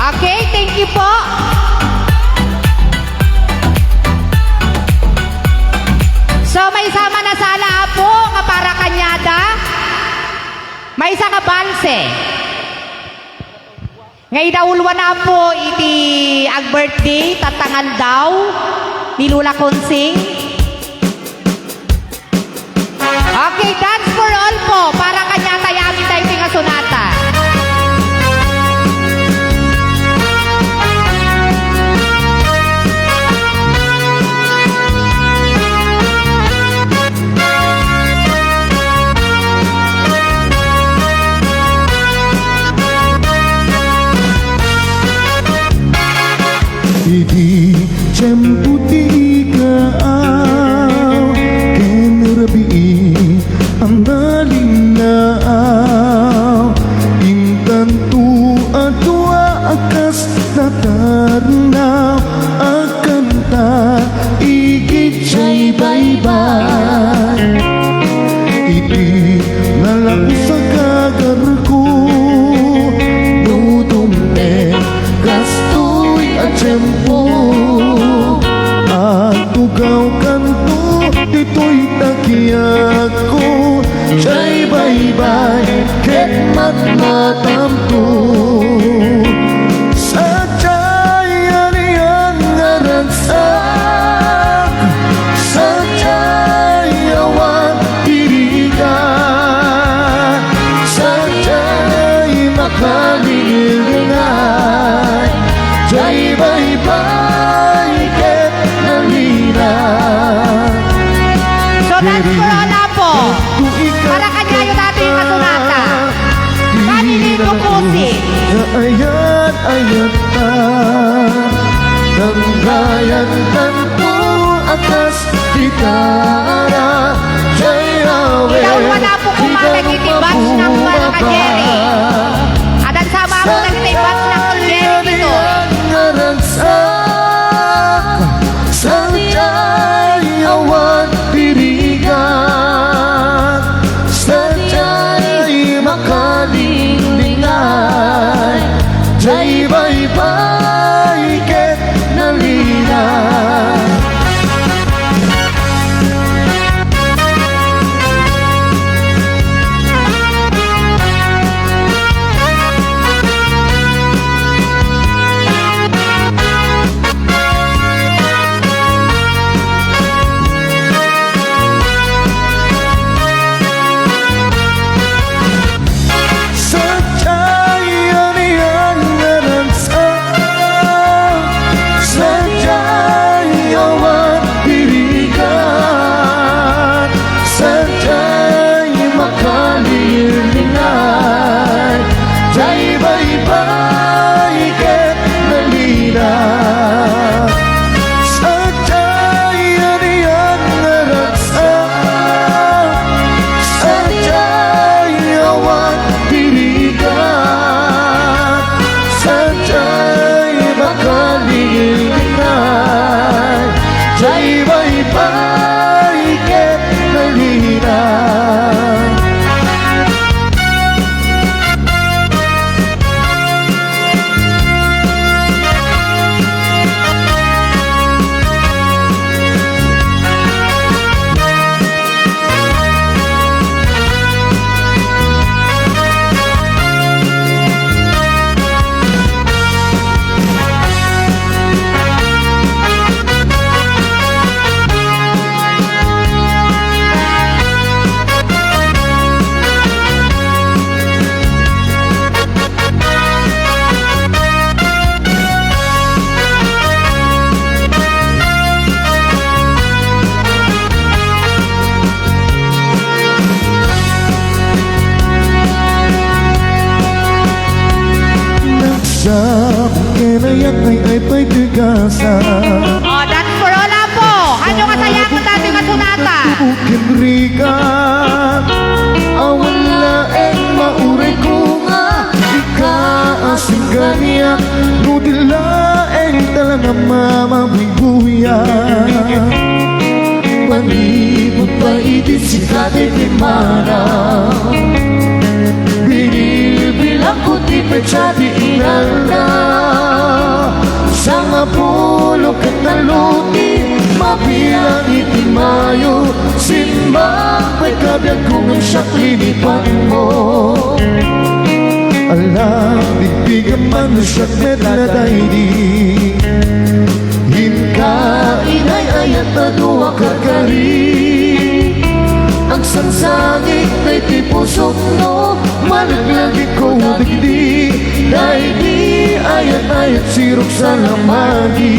Okay, thank you po. So, maysa a manasala, Apo, nga para kaniada. Maysa nga balse. Nga idauluan, Apo, iti ag-birthday, tatta nga aldaw ni Lola Consing. Okay, dance for all po. Para kaniata, amin tayo ti nga sonata. Idi tiempo ti ikaaw ken rabii a nalinnaaw, intanto a dua a kas natarnaw a kanta idiay baybay. Iti nalabos a gagarko, no dumteng kastoy a tiempo, agtugawkanto ditoy takiakko, diay baybay ket matmatamto. Sadiay a nian nga ragsak, sadiay awan ti rigat, sadiay makalinglingan, diay baybay ket nalina. So that's for all, Apo. Para kaniayo datoy nga sonata. Kanini ko pusi. Nga ayat-ayat ta, nanggayan tanto a kas gitara, diay awit. Ikaw wala po kumamit iti batch ng mga ka-Jerry. At ang sama mo nagtay batch ng Jerry dito. Nga ragsak, sadiay awan ti rigat, sadiay makalinglingan, diay baybay ket nalina. Oh, that's for all, Apo. Ania nga sayaat daytoy nga sonata? Bukin rigat, awan laeng mauray ko nga ika a singkaniak, no di laeng talaga mamabuybuyak. Manipud pay iti sika ti timmana, binibilangko ti petsa ti inalda. Sangapulo ket tallo ti mabilang iti Mayo. Simbag pay kabiagko ngem siak linipatmo. Ala, bigbigam man no siak met la daydi. Inka, inay-ayat a dua karkari. Agsangsangit daytoy pusok no malaglagipko dagidi. Daydi ayat-ayat sirok sa lamagi.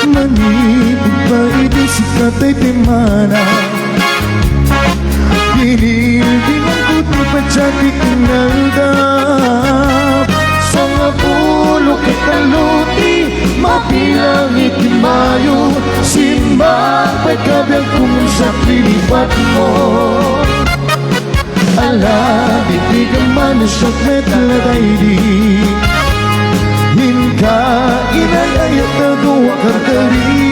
Manipud pay iti sika ti timmana, binibilangko ti petsa ti inalda. Sangapulo ket tallo ti mabilang iti Mayo. Simbag pay kabiagko ngem siak linipatmo. Ala, bigbigam man no siak met la daydi. Inka, inay-ayat a dua karkari.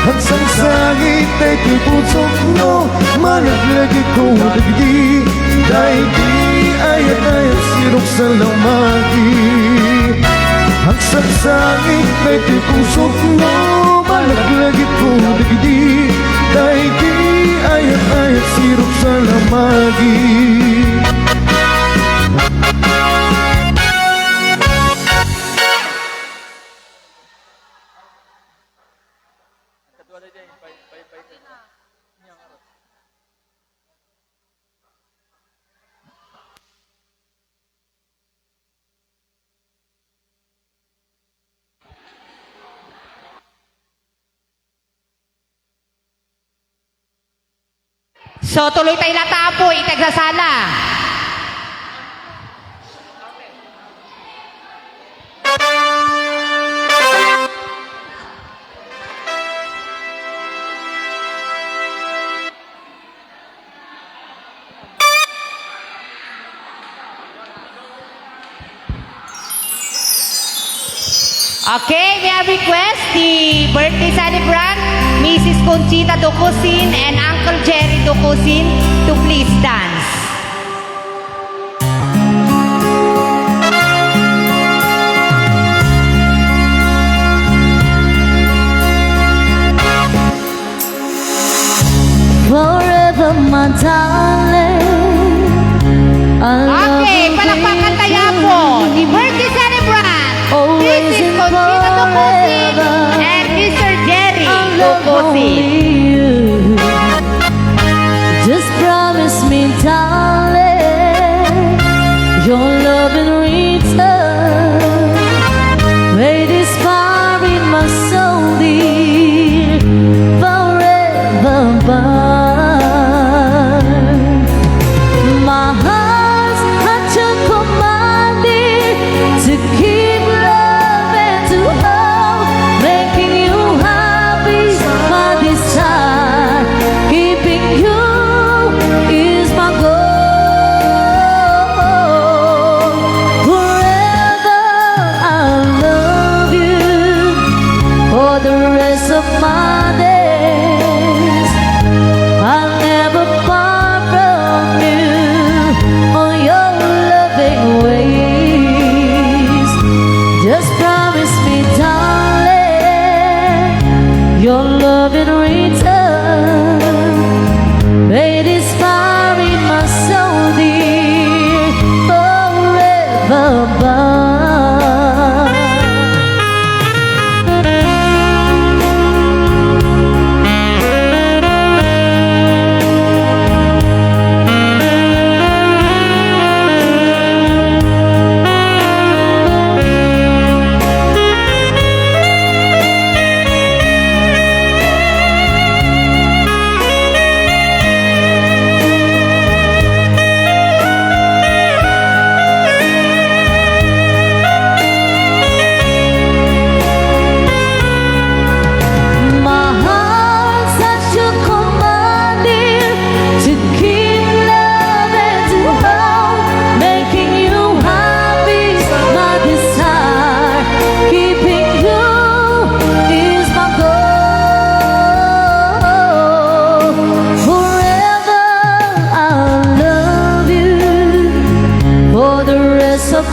Agsangsangit daytoy pusok no malaglagipko dagidi. Daydi ayat-ayat sirok sa lamagi. Agsangsangit daytoy pusok no malaglagipko dagidi. Daydi ayat-ayat sirok sa lamagi. So, tuloy tayo latta, Apo, iti agsasala. Okay, may I request ti birthday celebrant, Missus Conchita Ducusin and Uncle Jerry Ducusin, to please dance. Forever, my darling. I love Okay, you palakpakan tayo dearly. Po. The birthday celebrant. Always This is and Conchita Ducusin forever. And Mister Jerry I love Ducusin. Only you. Just promise me, darling, your love in return. May this fire in my soul, dear, forever burn. My heart's at your command, dear, to keep loving, to hold, making you happy, my desire, keeping you is my goal.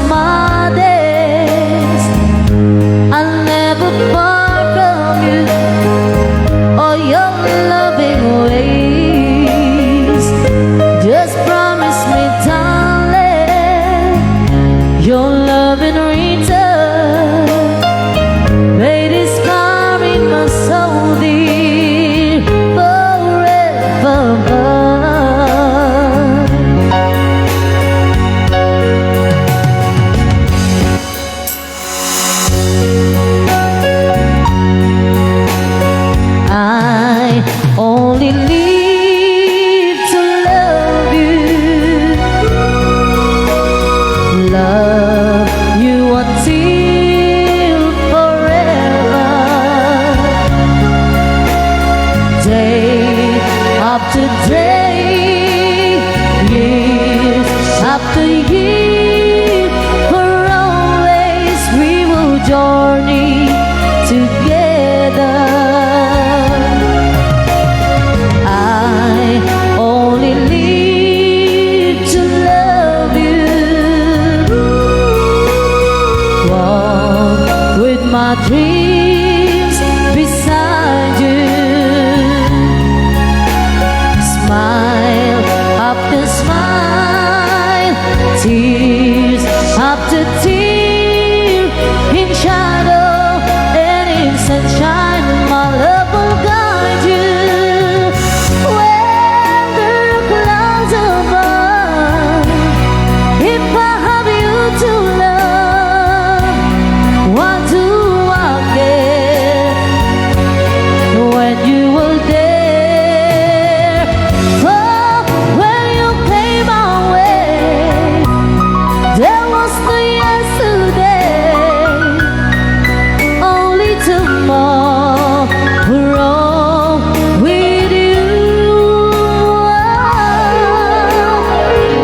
my days. I'll never part from you or your loving ways. Just promise me, darling, your love in return. May this come in my soul, dear, forevermore. I only live to love you, love you until forever. Day after day, years after years, for always we will journey together. I only live to love you. Walk with my dreams beside you. Smile after smile, tears after tear, in shadow and in sunshine, my love will guide you. When there are clouds above, if I have you to love, what do I care when you were there? For when you came my way, there was no yesterday, only tomorrow with you.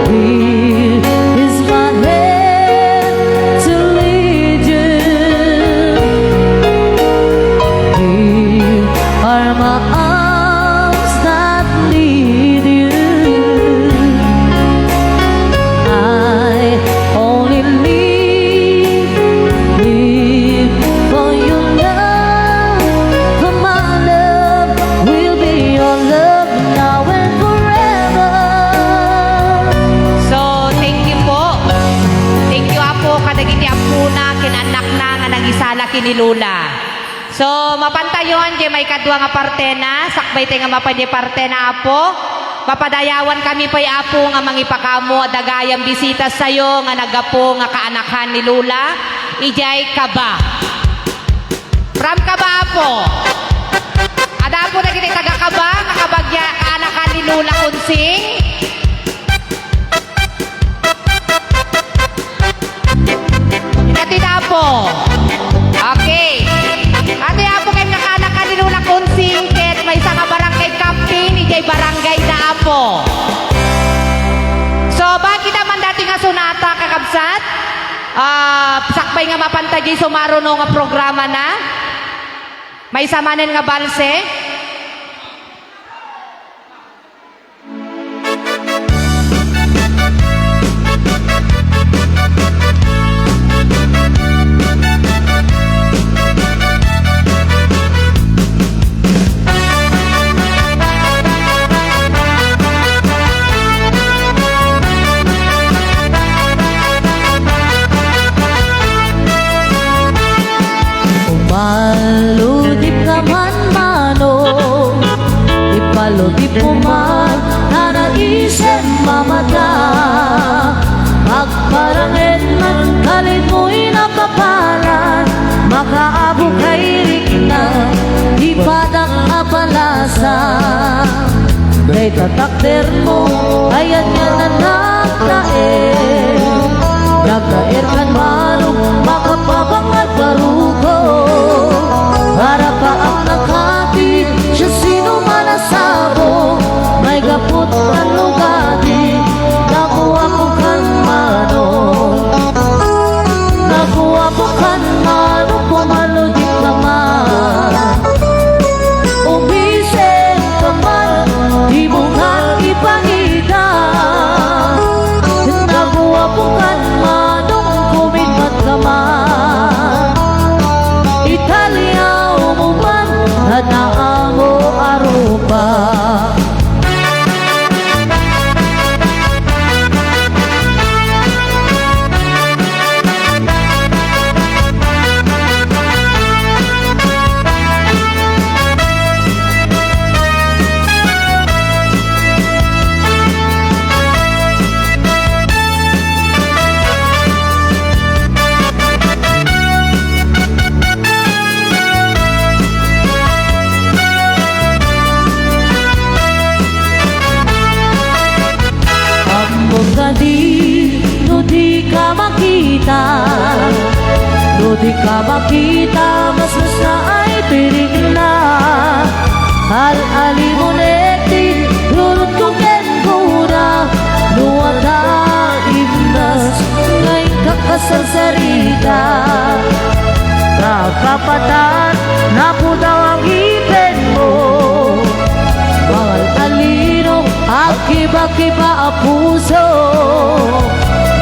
Here is my hand to lead you. Here are my arms that need you. I only live, live for your love. For my love will be your love now and forever. So, thank you po. Thank you, Apo, kadagiti ammona ken annakna nga nangisala ken ni Lola. So, mapantayon diay maikadua nga partena, sakbay tay nga mapan diay partena, Apo. Mapadayawan kami pay, Apo, nga mangipakaammo a dagayam bisita sayo nga naggapu nga kaanakan ni Lola, idiay Kaba. From Kaba, Apo. Adda, Apo, dagiti taga-Kaba nga kabagya, kaanakan ni Lola Kunsing? Iti Apo. Okay. Iti Apo ken nga kaanakan ni Lola Kunsing ket maysa nga barangay captain idiay barangay da, Apo. So, baket man dayta nga sonata, kakabsat. Ah, sakbay nga mapanta diay sumaruno nga programana. Maysa manen nga balse. Umaludip ka man, manong, ipaludipmo man a naisem a mata. Agparanged man, kalimoy nakapalan, makaabukay rikna, ipadak a palasa. Dayta takdermo, ayan nga nanagtaer. Nagtaer kan manong, makapabangag baruko. Para paak nakati, siasino man a sabo, maigaput kan lugati, nakuako kan manong. Nakuako kan manong, pumaludip ka man. Umisip ka man, dimo nga ipangita. Di, no di ka makita, no di ka makita, mas, mas naay pirikna. Al-alimon iti rurutko ken kuna, no adda imnas nga inka kasarsarita. Kakapatan, napudaw ang ipinmo. Bangal a lino, agkibakiba a puso.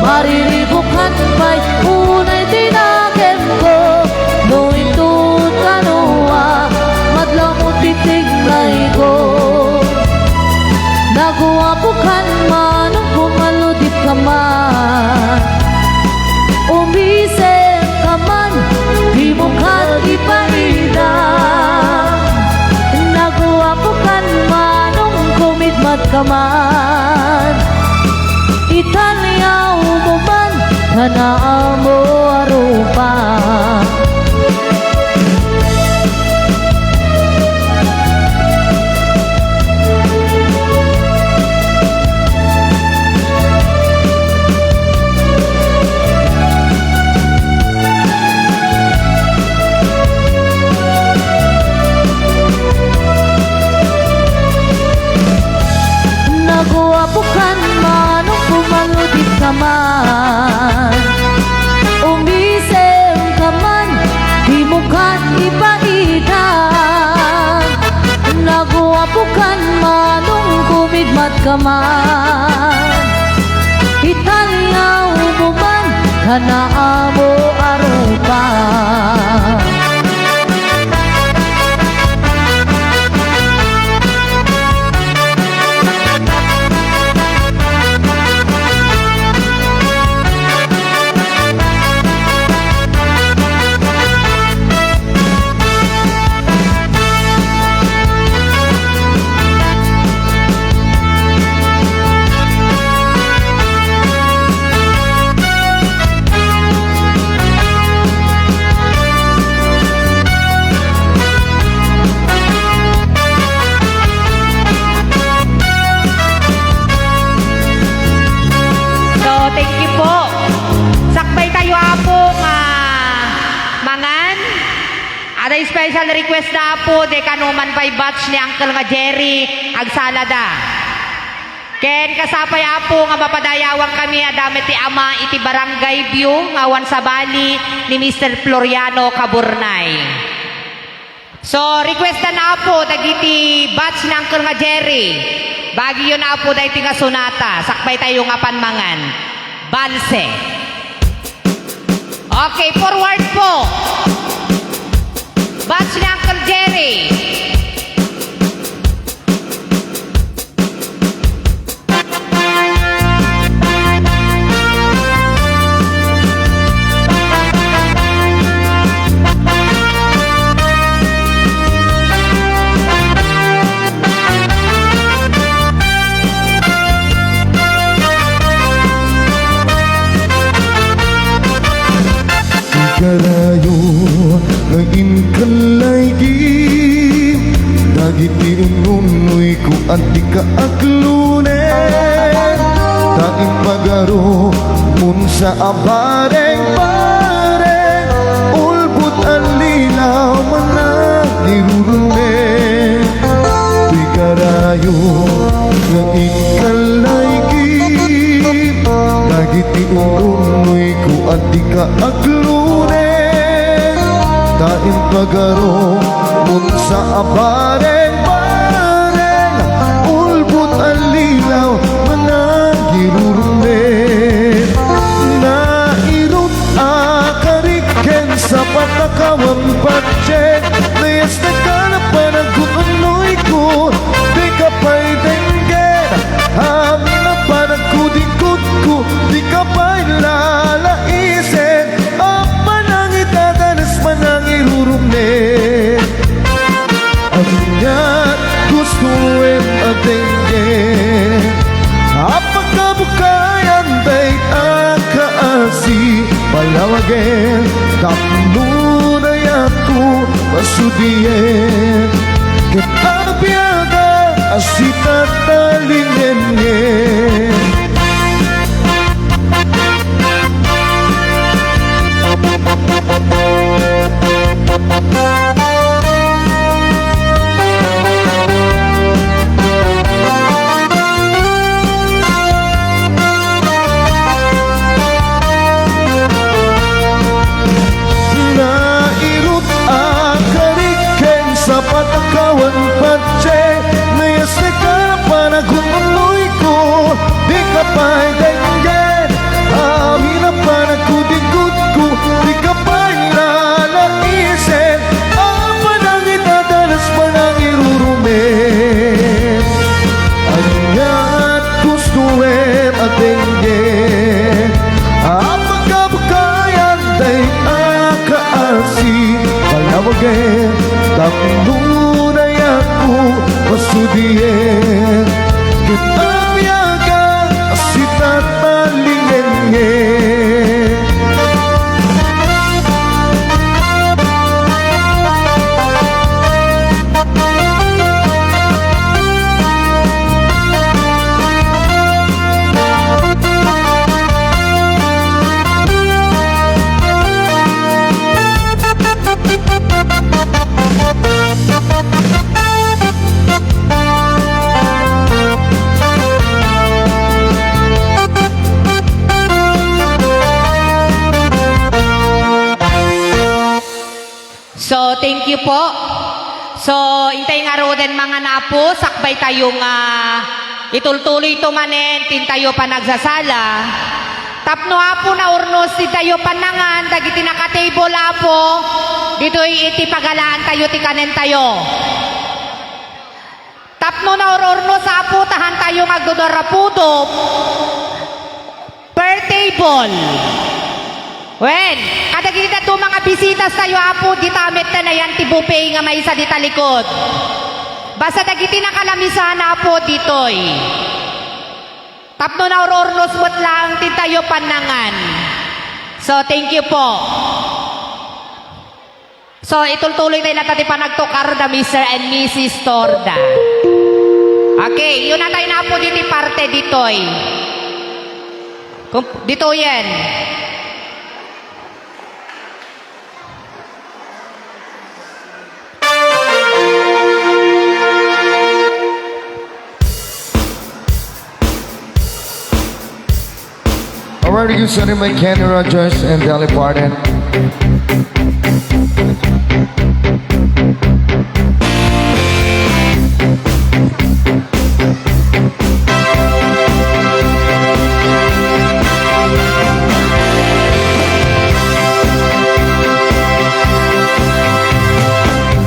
Mariribukan pay unay ti nakemko. No inton kano a madlawmo ti tignayko. Naguapokan manong kumaludipka man. Umisem ka man, dimo kan ipaida. Naguapokan manong kumidmat ka man. Italiawmo man, kanaamo a rupa. Naguapokan manong kumaludipka man. Umisem ka man, dimo kan ipaida. Naguapokan manong kumidmat ka man. Italiawmo man, kanaamo a rupa. So, thank you po. Sakbay tayo, Apo, nga mangan. Ada special request da, Apo, di kano man pay batch ni Uncle nga Jerry, agsala da. Ken kasapay, Apo, nga mapadayawan kami a damo ti ama iti Barangay View nga awan sabali ni Mister Floriano Caburnay. So, request na, Apo, dagiti batch ni Uncle nga Jerry. Bagiyo na, Apo, daytoy nga sonata. Sakbay tayo nga panmangan. Banse. Okay, forward po. Batch ni Uncle Jerry. Karayo nga inkallaygi dagiti ununnoyko a dika aglunen, ta impagarumon sa a bareng-bareng, ulbod a lilaw managirurmen. Ti karayo nga inkallaygi dagiti ununnoyko a dika aglunen, ta impagarumon sa a bareng-bareng, ulbod a lilaw managirurmen. Nairut a karik ken sapat a kawan patien, nayas na ka na panagkununoyko, dika pay denggen, amin a panagkudingkudko, dika pay lalaisen, a panangidadanes, panangirurumnen. Ania ti gustoem a denggen? A pagkabukayan dayta a kaasi, palawagen tapno dayatko pasudien. Ket abiaga a sitatalingengen. Dengge, apagkabukayan day a kaasi, payawagen, tapno nayaku masudien, ket abiagan, sitatalingennge. So, thank you po. So, intay ngaruden, mga napo, sakbay tayo nga itultuloy to manen tintayo panagsasala. Tapno, Apo, naurnos tintayo pannangan dagiti naka-table, Apo, ditoy iti pagalaan tayo ti kanen tayo. Tapno naururnos, Apo, ta hantayo nga agdudua a pudop per table. Wen, kadagiti dadduma nga bisitastayo, Apo, dita met ta nayan ti buffet nga maysa dita likod. Basta dagiti nakalamisan, Apo, ditoy. Tapno naururnos met laeng tintayo pannangan. So, thank you po. So, itultuloy tayo latta ti panagtukar da Mister and Missus Torda. Okay, yun na tayo na po diti parte ditoy. Kung, ditoyen. Alright, you send him a Kenny Rogers and Dolly Parton.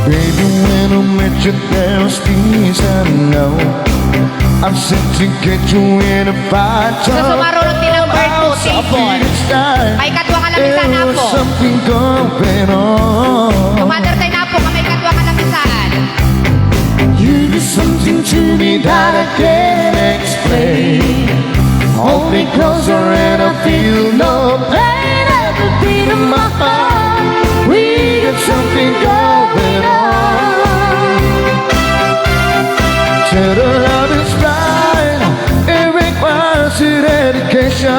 Baby, when I met you, there was peace and love. I'm sent to get you in a fight. So, sumarunod ti number two, table. May kadua nga lamisan, Apo. Something going on. Tumater tayo na po, may kadua nga lamisan. You do something to me that I can't explain. Hold me closer and I feel no pain. Every beat of my heart, we got something going on. Till the love is blind, it requires dedication.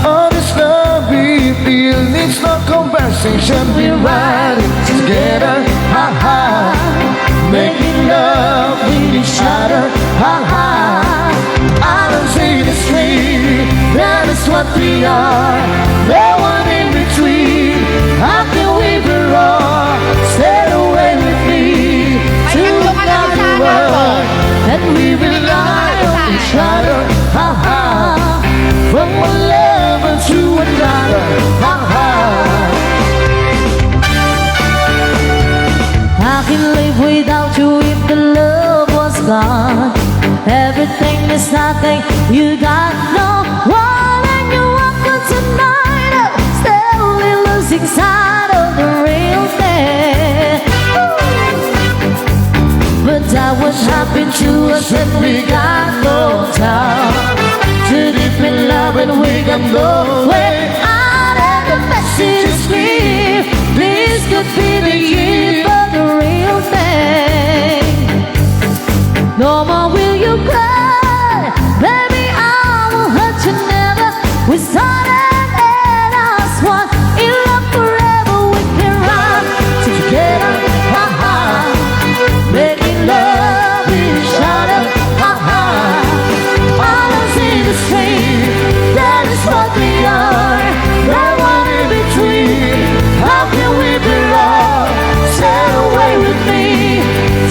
All this love we feel needs no conversation. We ride it together, ha ha. Making love with each other, ha ha. I don't see the street, that is what we are. No one in between. How can we be wrong? Stay away with me to another world, and we rely on each other, ha ha. From one lover to another, ha ha. I can live without you if the love was gone. Everything is nothing, you got no one, and you walk out tonight, slowly losing sight of the real thing. But that would happen to us if we got no time. Too deep in love and we got no way out, and the message is clear. This could be the year for the real thing. No more will you cry, baby, I will hurt you never. We started and as one, in love forever we can run together, ha ha. Making love with each other, ha ha. I don't see the street, that is what we are. No one in between, how can we be wrong? Sail away with me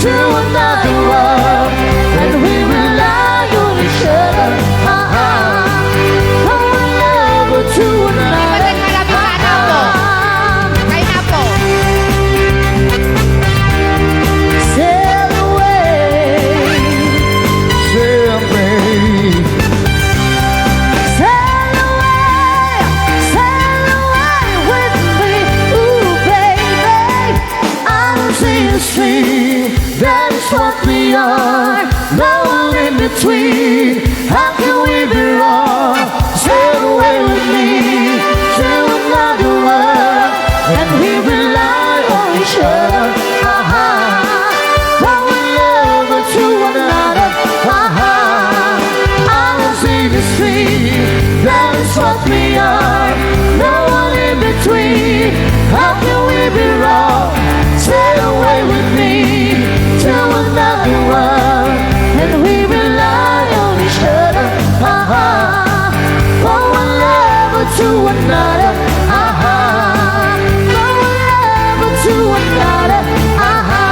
to another world, and we rely on each other. Ah, ah. Come on, love. are, no one in between. How can we be wrong? Sail away with me to another world, and we rely on each other. Aha. One lover to another. Aha. I don't see the stream. That is what we are. No one in between. How can we be wrong? Sail away with me to another world, and we rely on each other. Aha. From one lover to another. Aha. From one lover to another. Aha.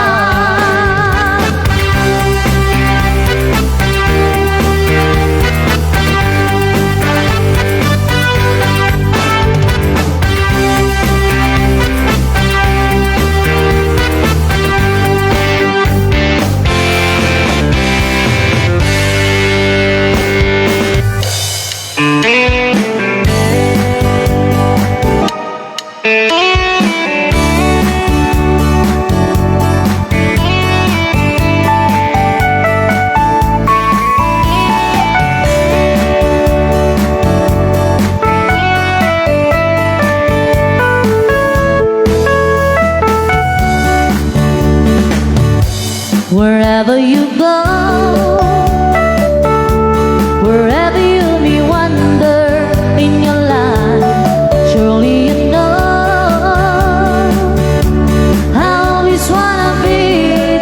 Wherever you go, wherever you may wander in your life, surely you know I always wanna be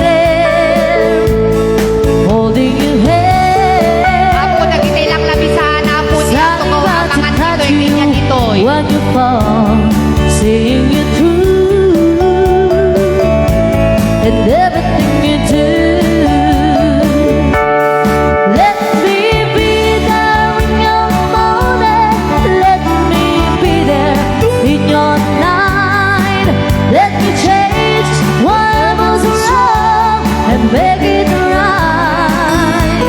there, holding your hand. Apo, dagiti lang labisan, Apo, diak to ko amangan ditoy, media ditoy. When you fall, seeing you through, and everything you do. Let me be there in your morning. Let me be there in your night. Let me change whatever's wrong and make it right.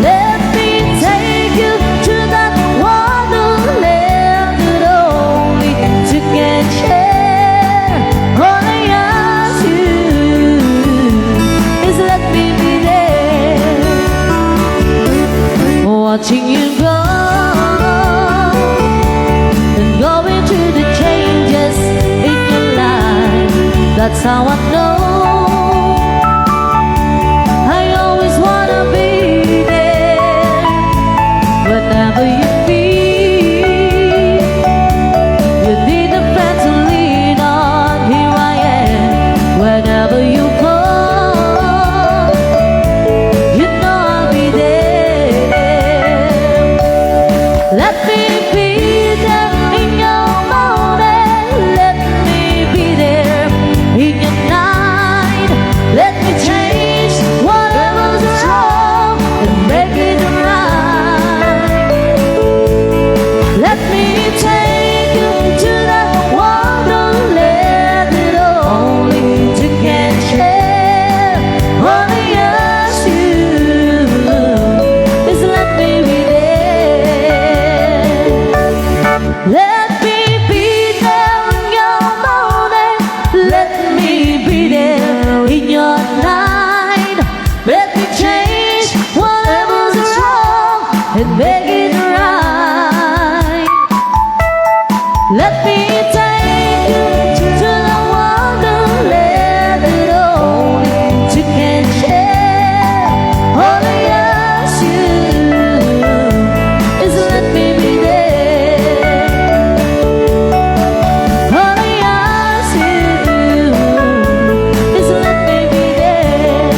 Let me take you to that wonderland that only you can share. All I ask you is let me be there, watching you grow and going through the changes in your life. That's how I know I always wanna be there whenever you feel you need a friend to lean on. Here I am whenever you call. You know I'll be there. Let me be there in your morning. Let me be there in your night. Let me change whatever's wrong and make it right. Let me take you to that wonderland that only you can share. All I ask you is let me be there. Let me be there in your morning. Let me be there in your night. Let me change whatever's wrong and make it right. Let me take you to the wonderland that only you can share. All I ask you is let me be there. All I ask you is let me be there.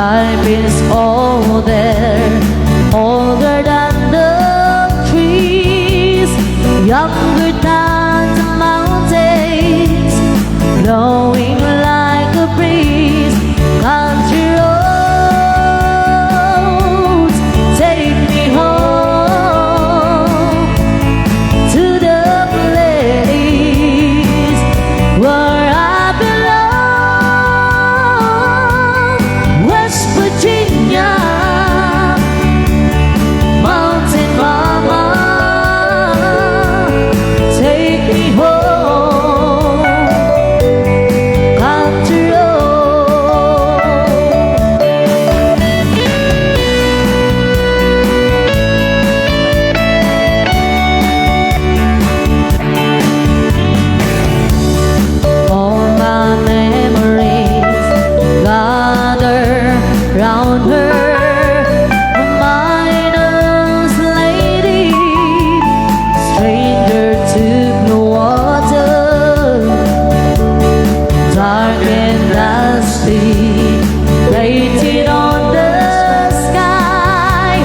Life is older, older than the trees, younger than the mountains, blowing like a breeze. Country roads, take me home to the place where I belong. West Virginia, Mountain Mama, take me home. Country road. All my memories gather round her, a miner's lady, stranger to blue water, dark and dusty, painted on the sky.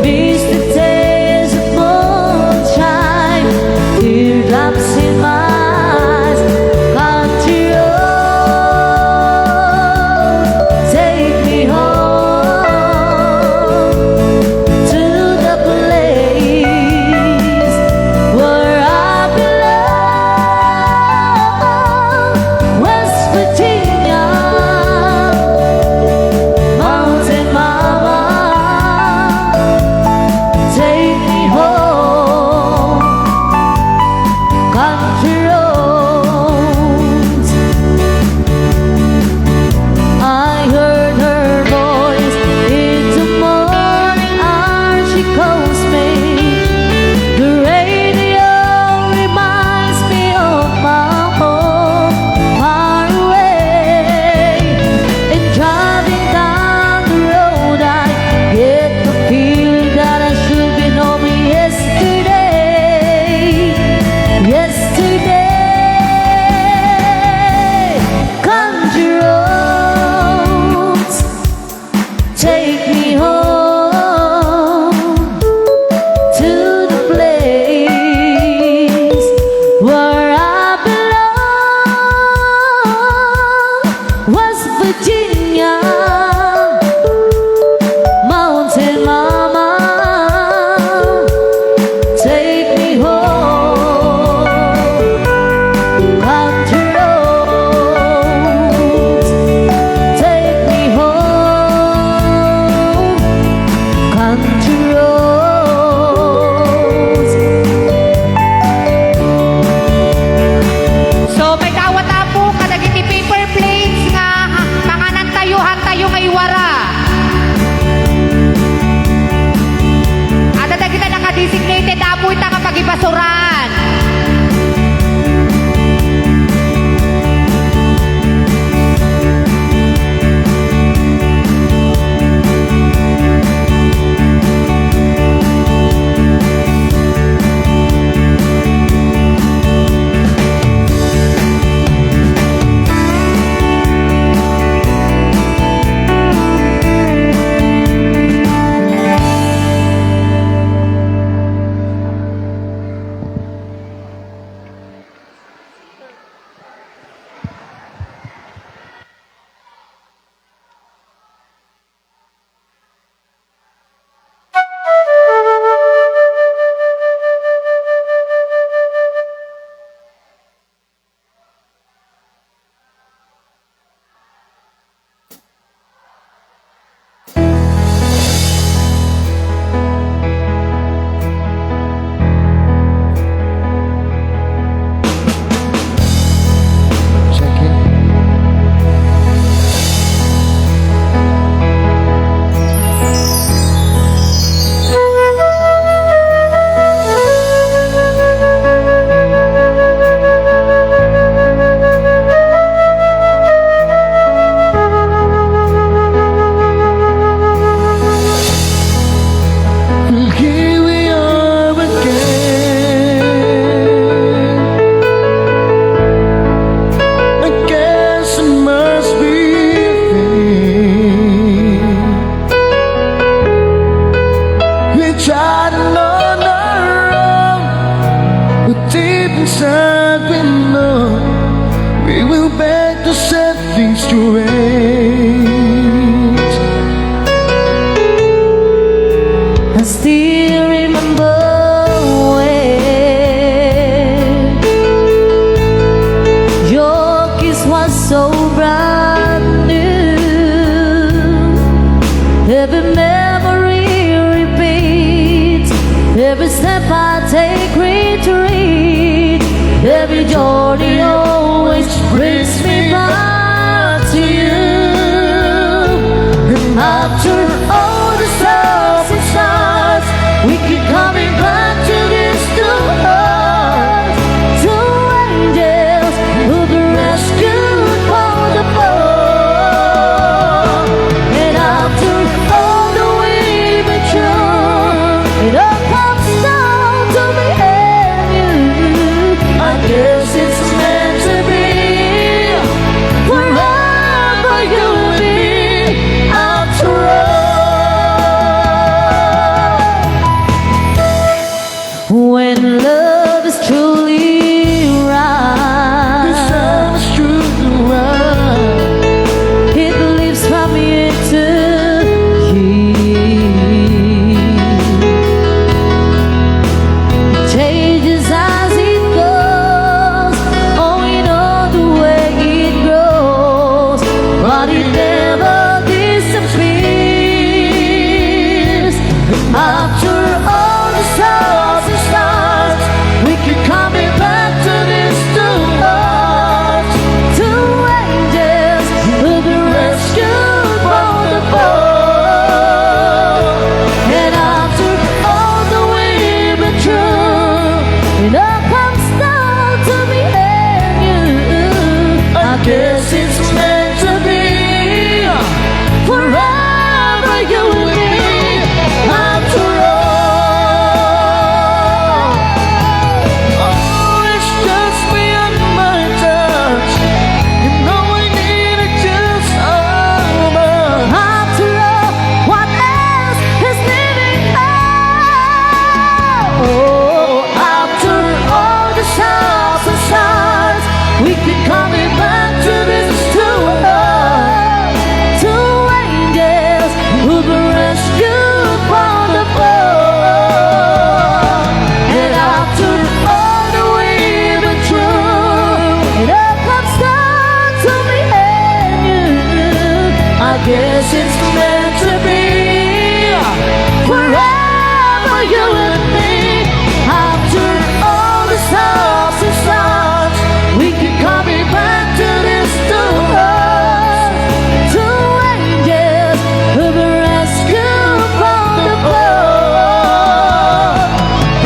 Miss the taste of moonshine, teardrops in my eyes. Country road, take me home. I still remember when your kiss was so brand new. Every memory repeats, every step I take retreat, every journey always brings me back to you. And after all the ups and downs, we keep coming back to this two hearts, two angels who were rescued from the fall. And after all that we've been through, it all comes down to me and you. I guess it's meant to be. Forever you and me, after all. When love is truly right, it lives from year to year. It changes as it goes. Oh, we know the way it grows, but it never disappears. After all the stars and stars, we keep coming back to this two hearts, two angels who were rescued from the fall. And after all that we've been through, it all comes down to me and you. I guess it's meant to be. Forever you and me, after all. Oh, it's just me and my touch. You know I need it just all. After all, what else is living? Oh, after all the ups and downs, we keep coming back to this two hearts, two angels who were rescued from the fall. And after all that we've been through, it all comes down to me and you. I guess it's meant to be. Forever you and me. After all the ups and downs, we keep coming back to this two hearts, two angels who were rescued from the fall.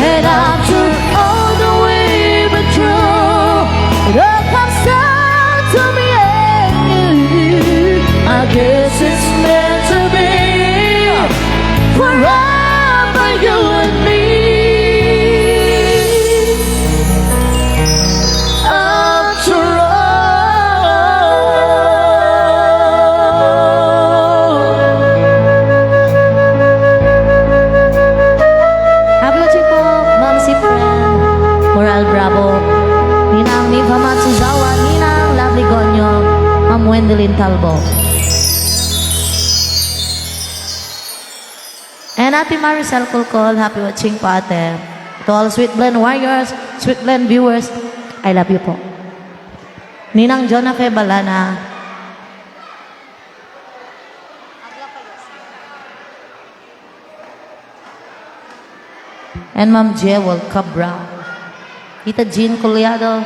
And after all that we've been through, it all comes down to me and you. I guess it's meant to be. Forever you and me. After all. Happy watching po, Ma'am Sipren Moral Bravo, Ninang Niva Matsuzawa, Ninang Lovely Gonyo, Ma'am Wendelin Talbo. And Ate Maricel Kulkul, happy watching po, Ate. To all Sweet Blend warriors, Sweet Blend viewers, I love you po. Ninang Jonah Fe Balana. And Ma'am Jewel Cabral. Tita Jean Collado.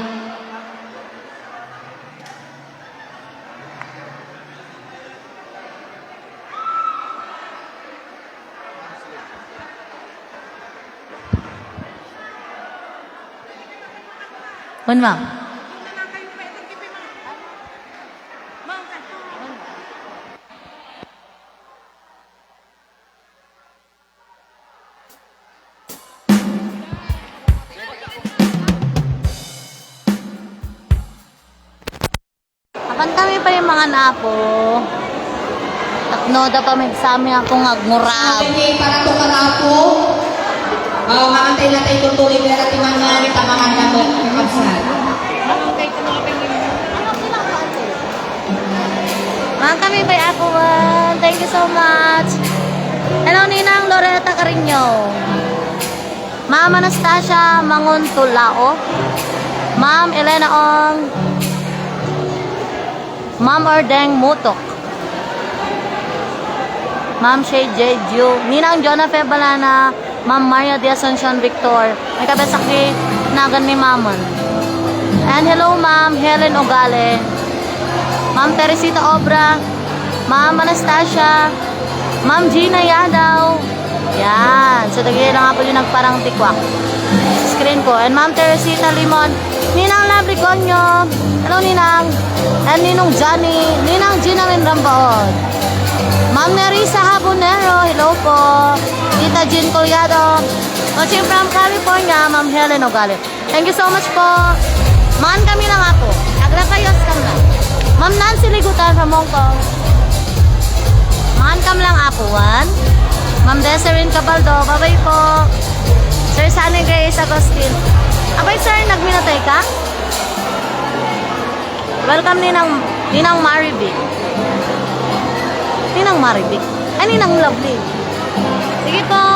Wen, ma'am. Apan kami pay mga naapo. Tapno da pamigsami ako nga agmurag. Okay, para to kanapo. Oh, makantay na tayo tutuloy na natin mangyari, tabangan na mo. Kapsat. Kami by Apuan. Thank you so much. Hello, Ninang Loretta Carino. Ma'am Anastasia Mangon Tulao. Ma'am Elena Ong. Ma'am Ordeng Mutok. Ma'am Shay J Ju. Ninang Jonah Febalana. Ma'am Maria de Asuncion Victor. May kabetsak di nagan ni Mamon. And hello, Ma'am Helen Ogale. Ma'am Teresita Obra. Ma'am Anastasia. Ma'am Gina Yadaw. Yan. So, dagiti lang po yung nagparang tikwa. Screen ko. And Ma'am Teresita Limon. Ninang Lovely Conyo. Hello, Ninang. And Ninong Johnny. Ninang Gina Rambaon. Ma'am Nerissa Habonero. Hello po. Tita Jean Collado. Watching from California, Ma'am Helen Ogalit. Thank you so much po. Maan kami lang, Apo. Agratayos kam na. Ma'am Nancy Ligutan from Hong Kong. Maan kam lang, Apo. One. Ma'am Desirine Cabaldo. Bye-bye po. Sir Sunny Grace Agustin. Abay, sir, nagminatay ka? Welcome, Ninang, Ninang Marivic. Ninang Marivic. Ay, Ninang Lovely. Sige po.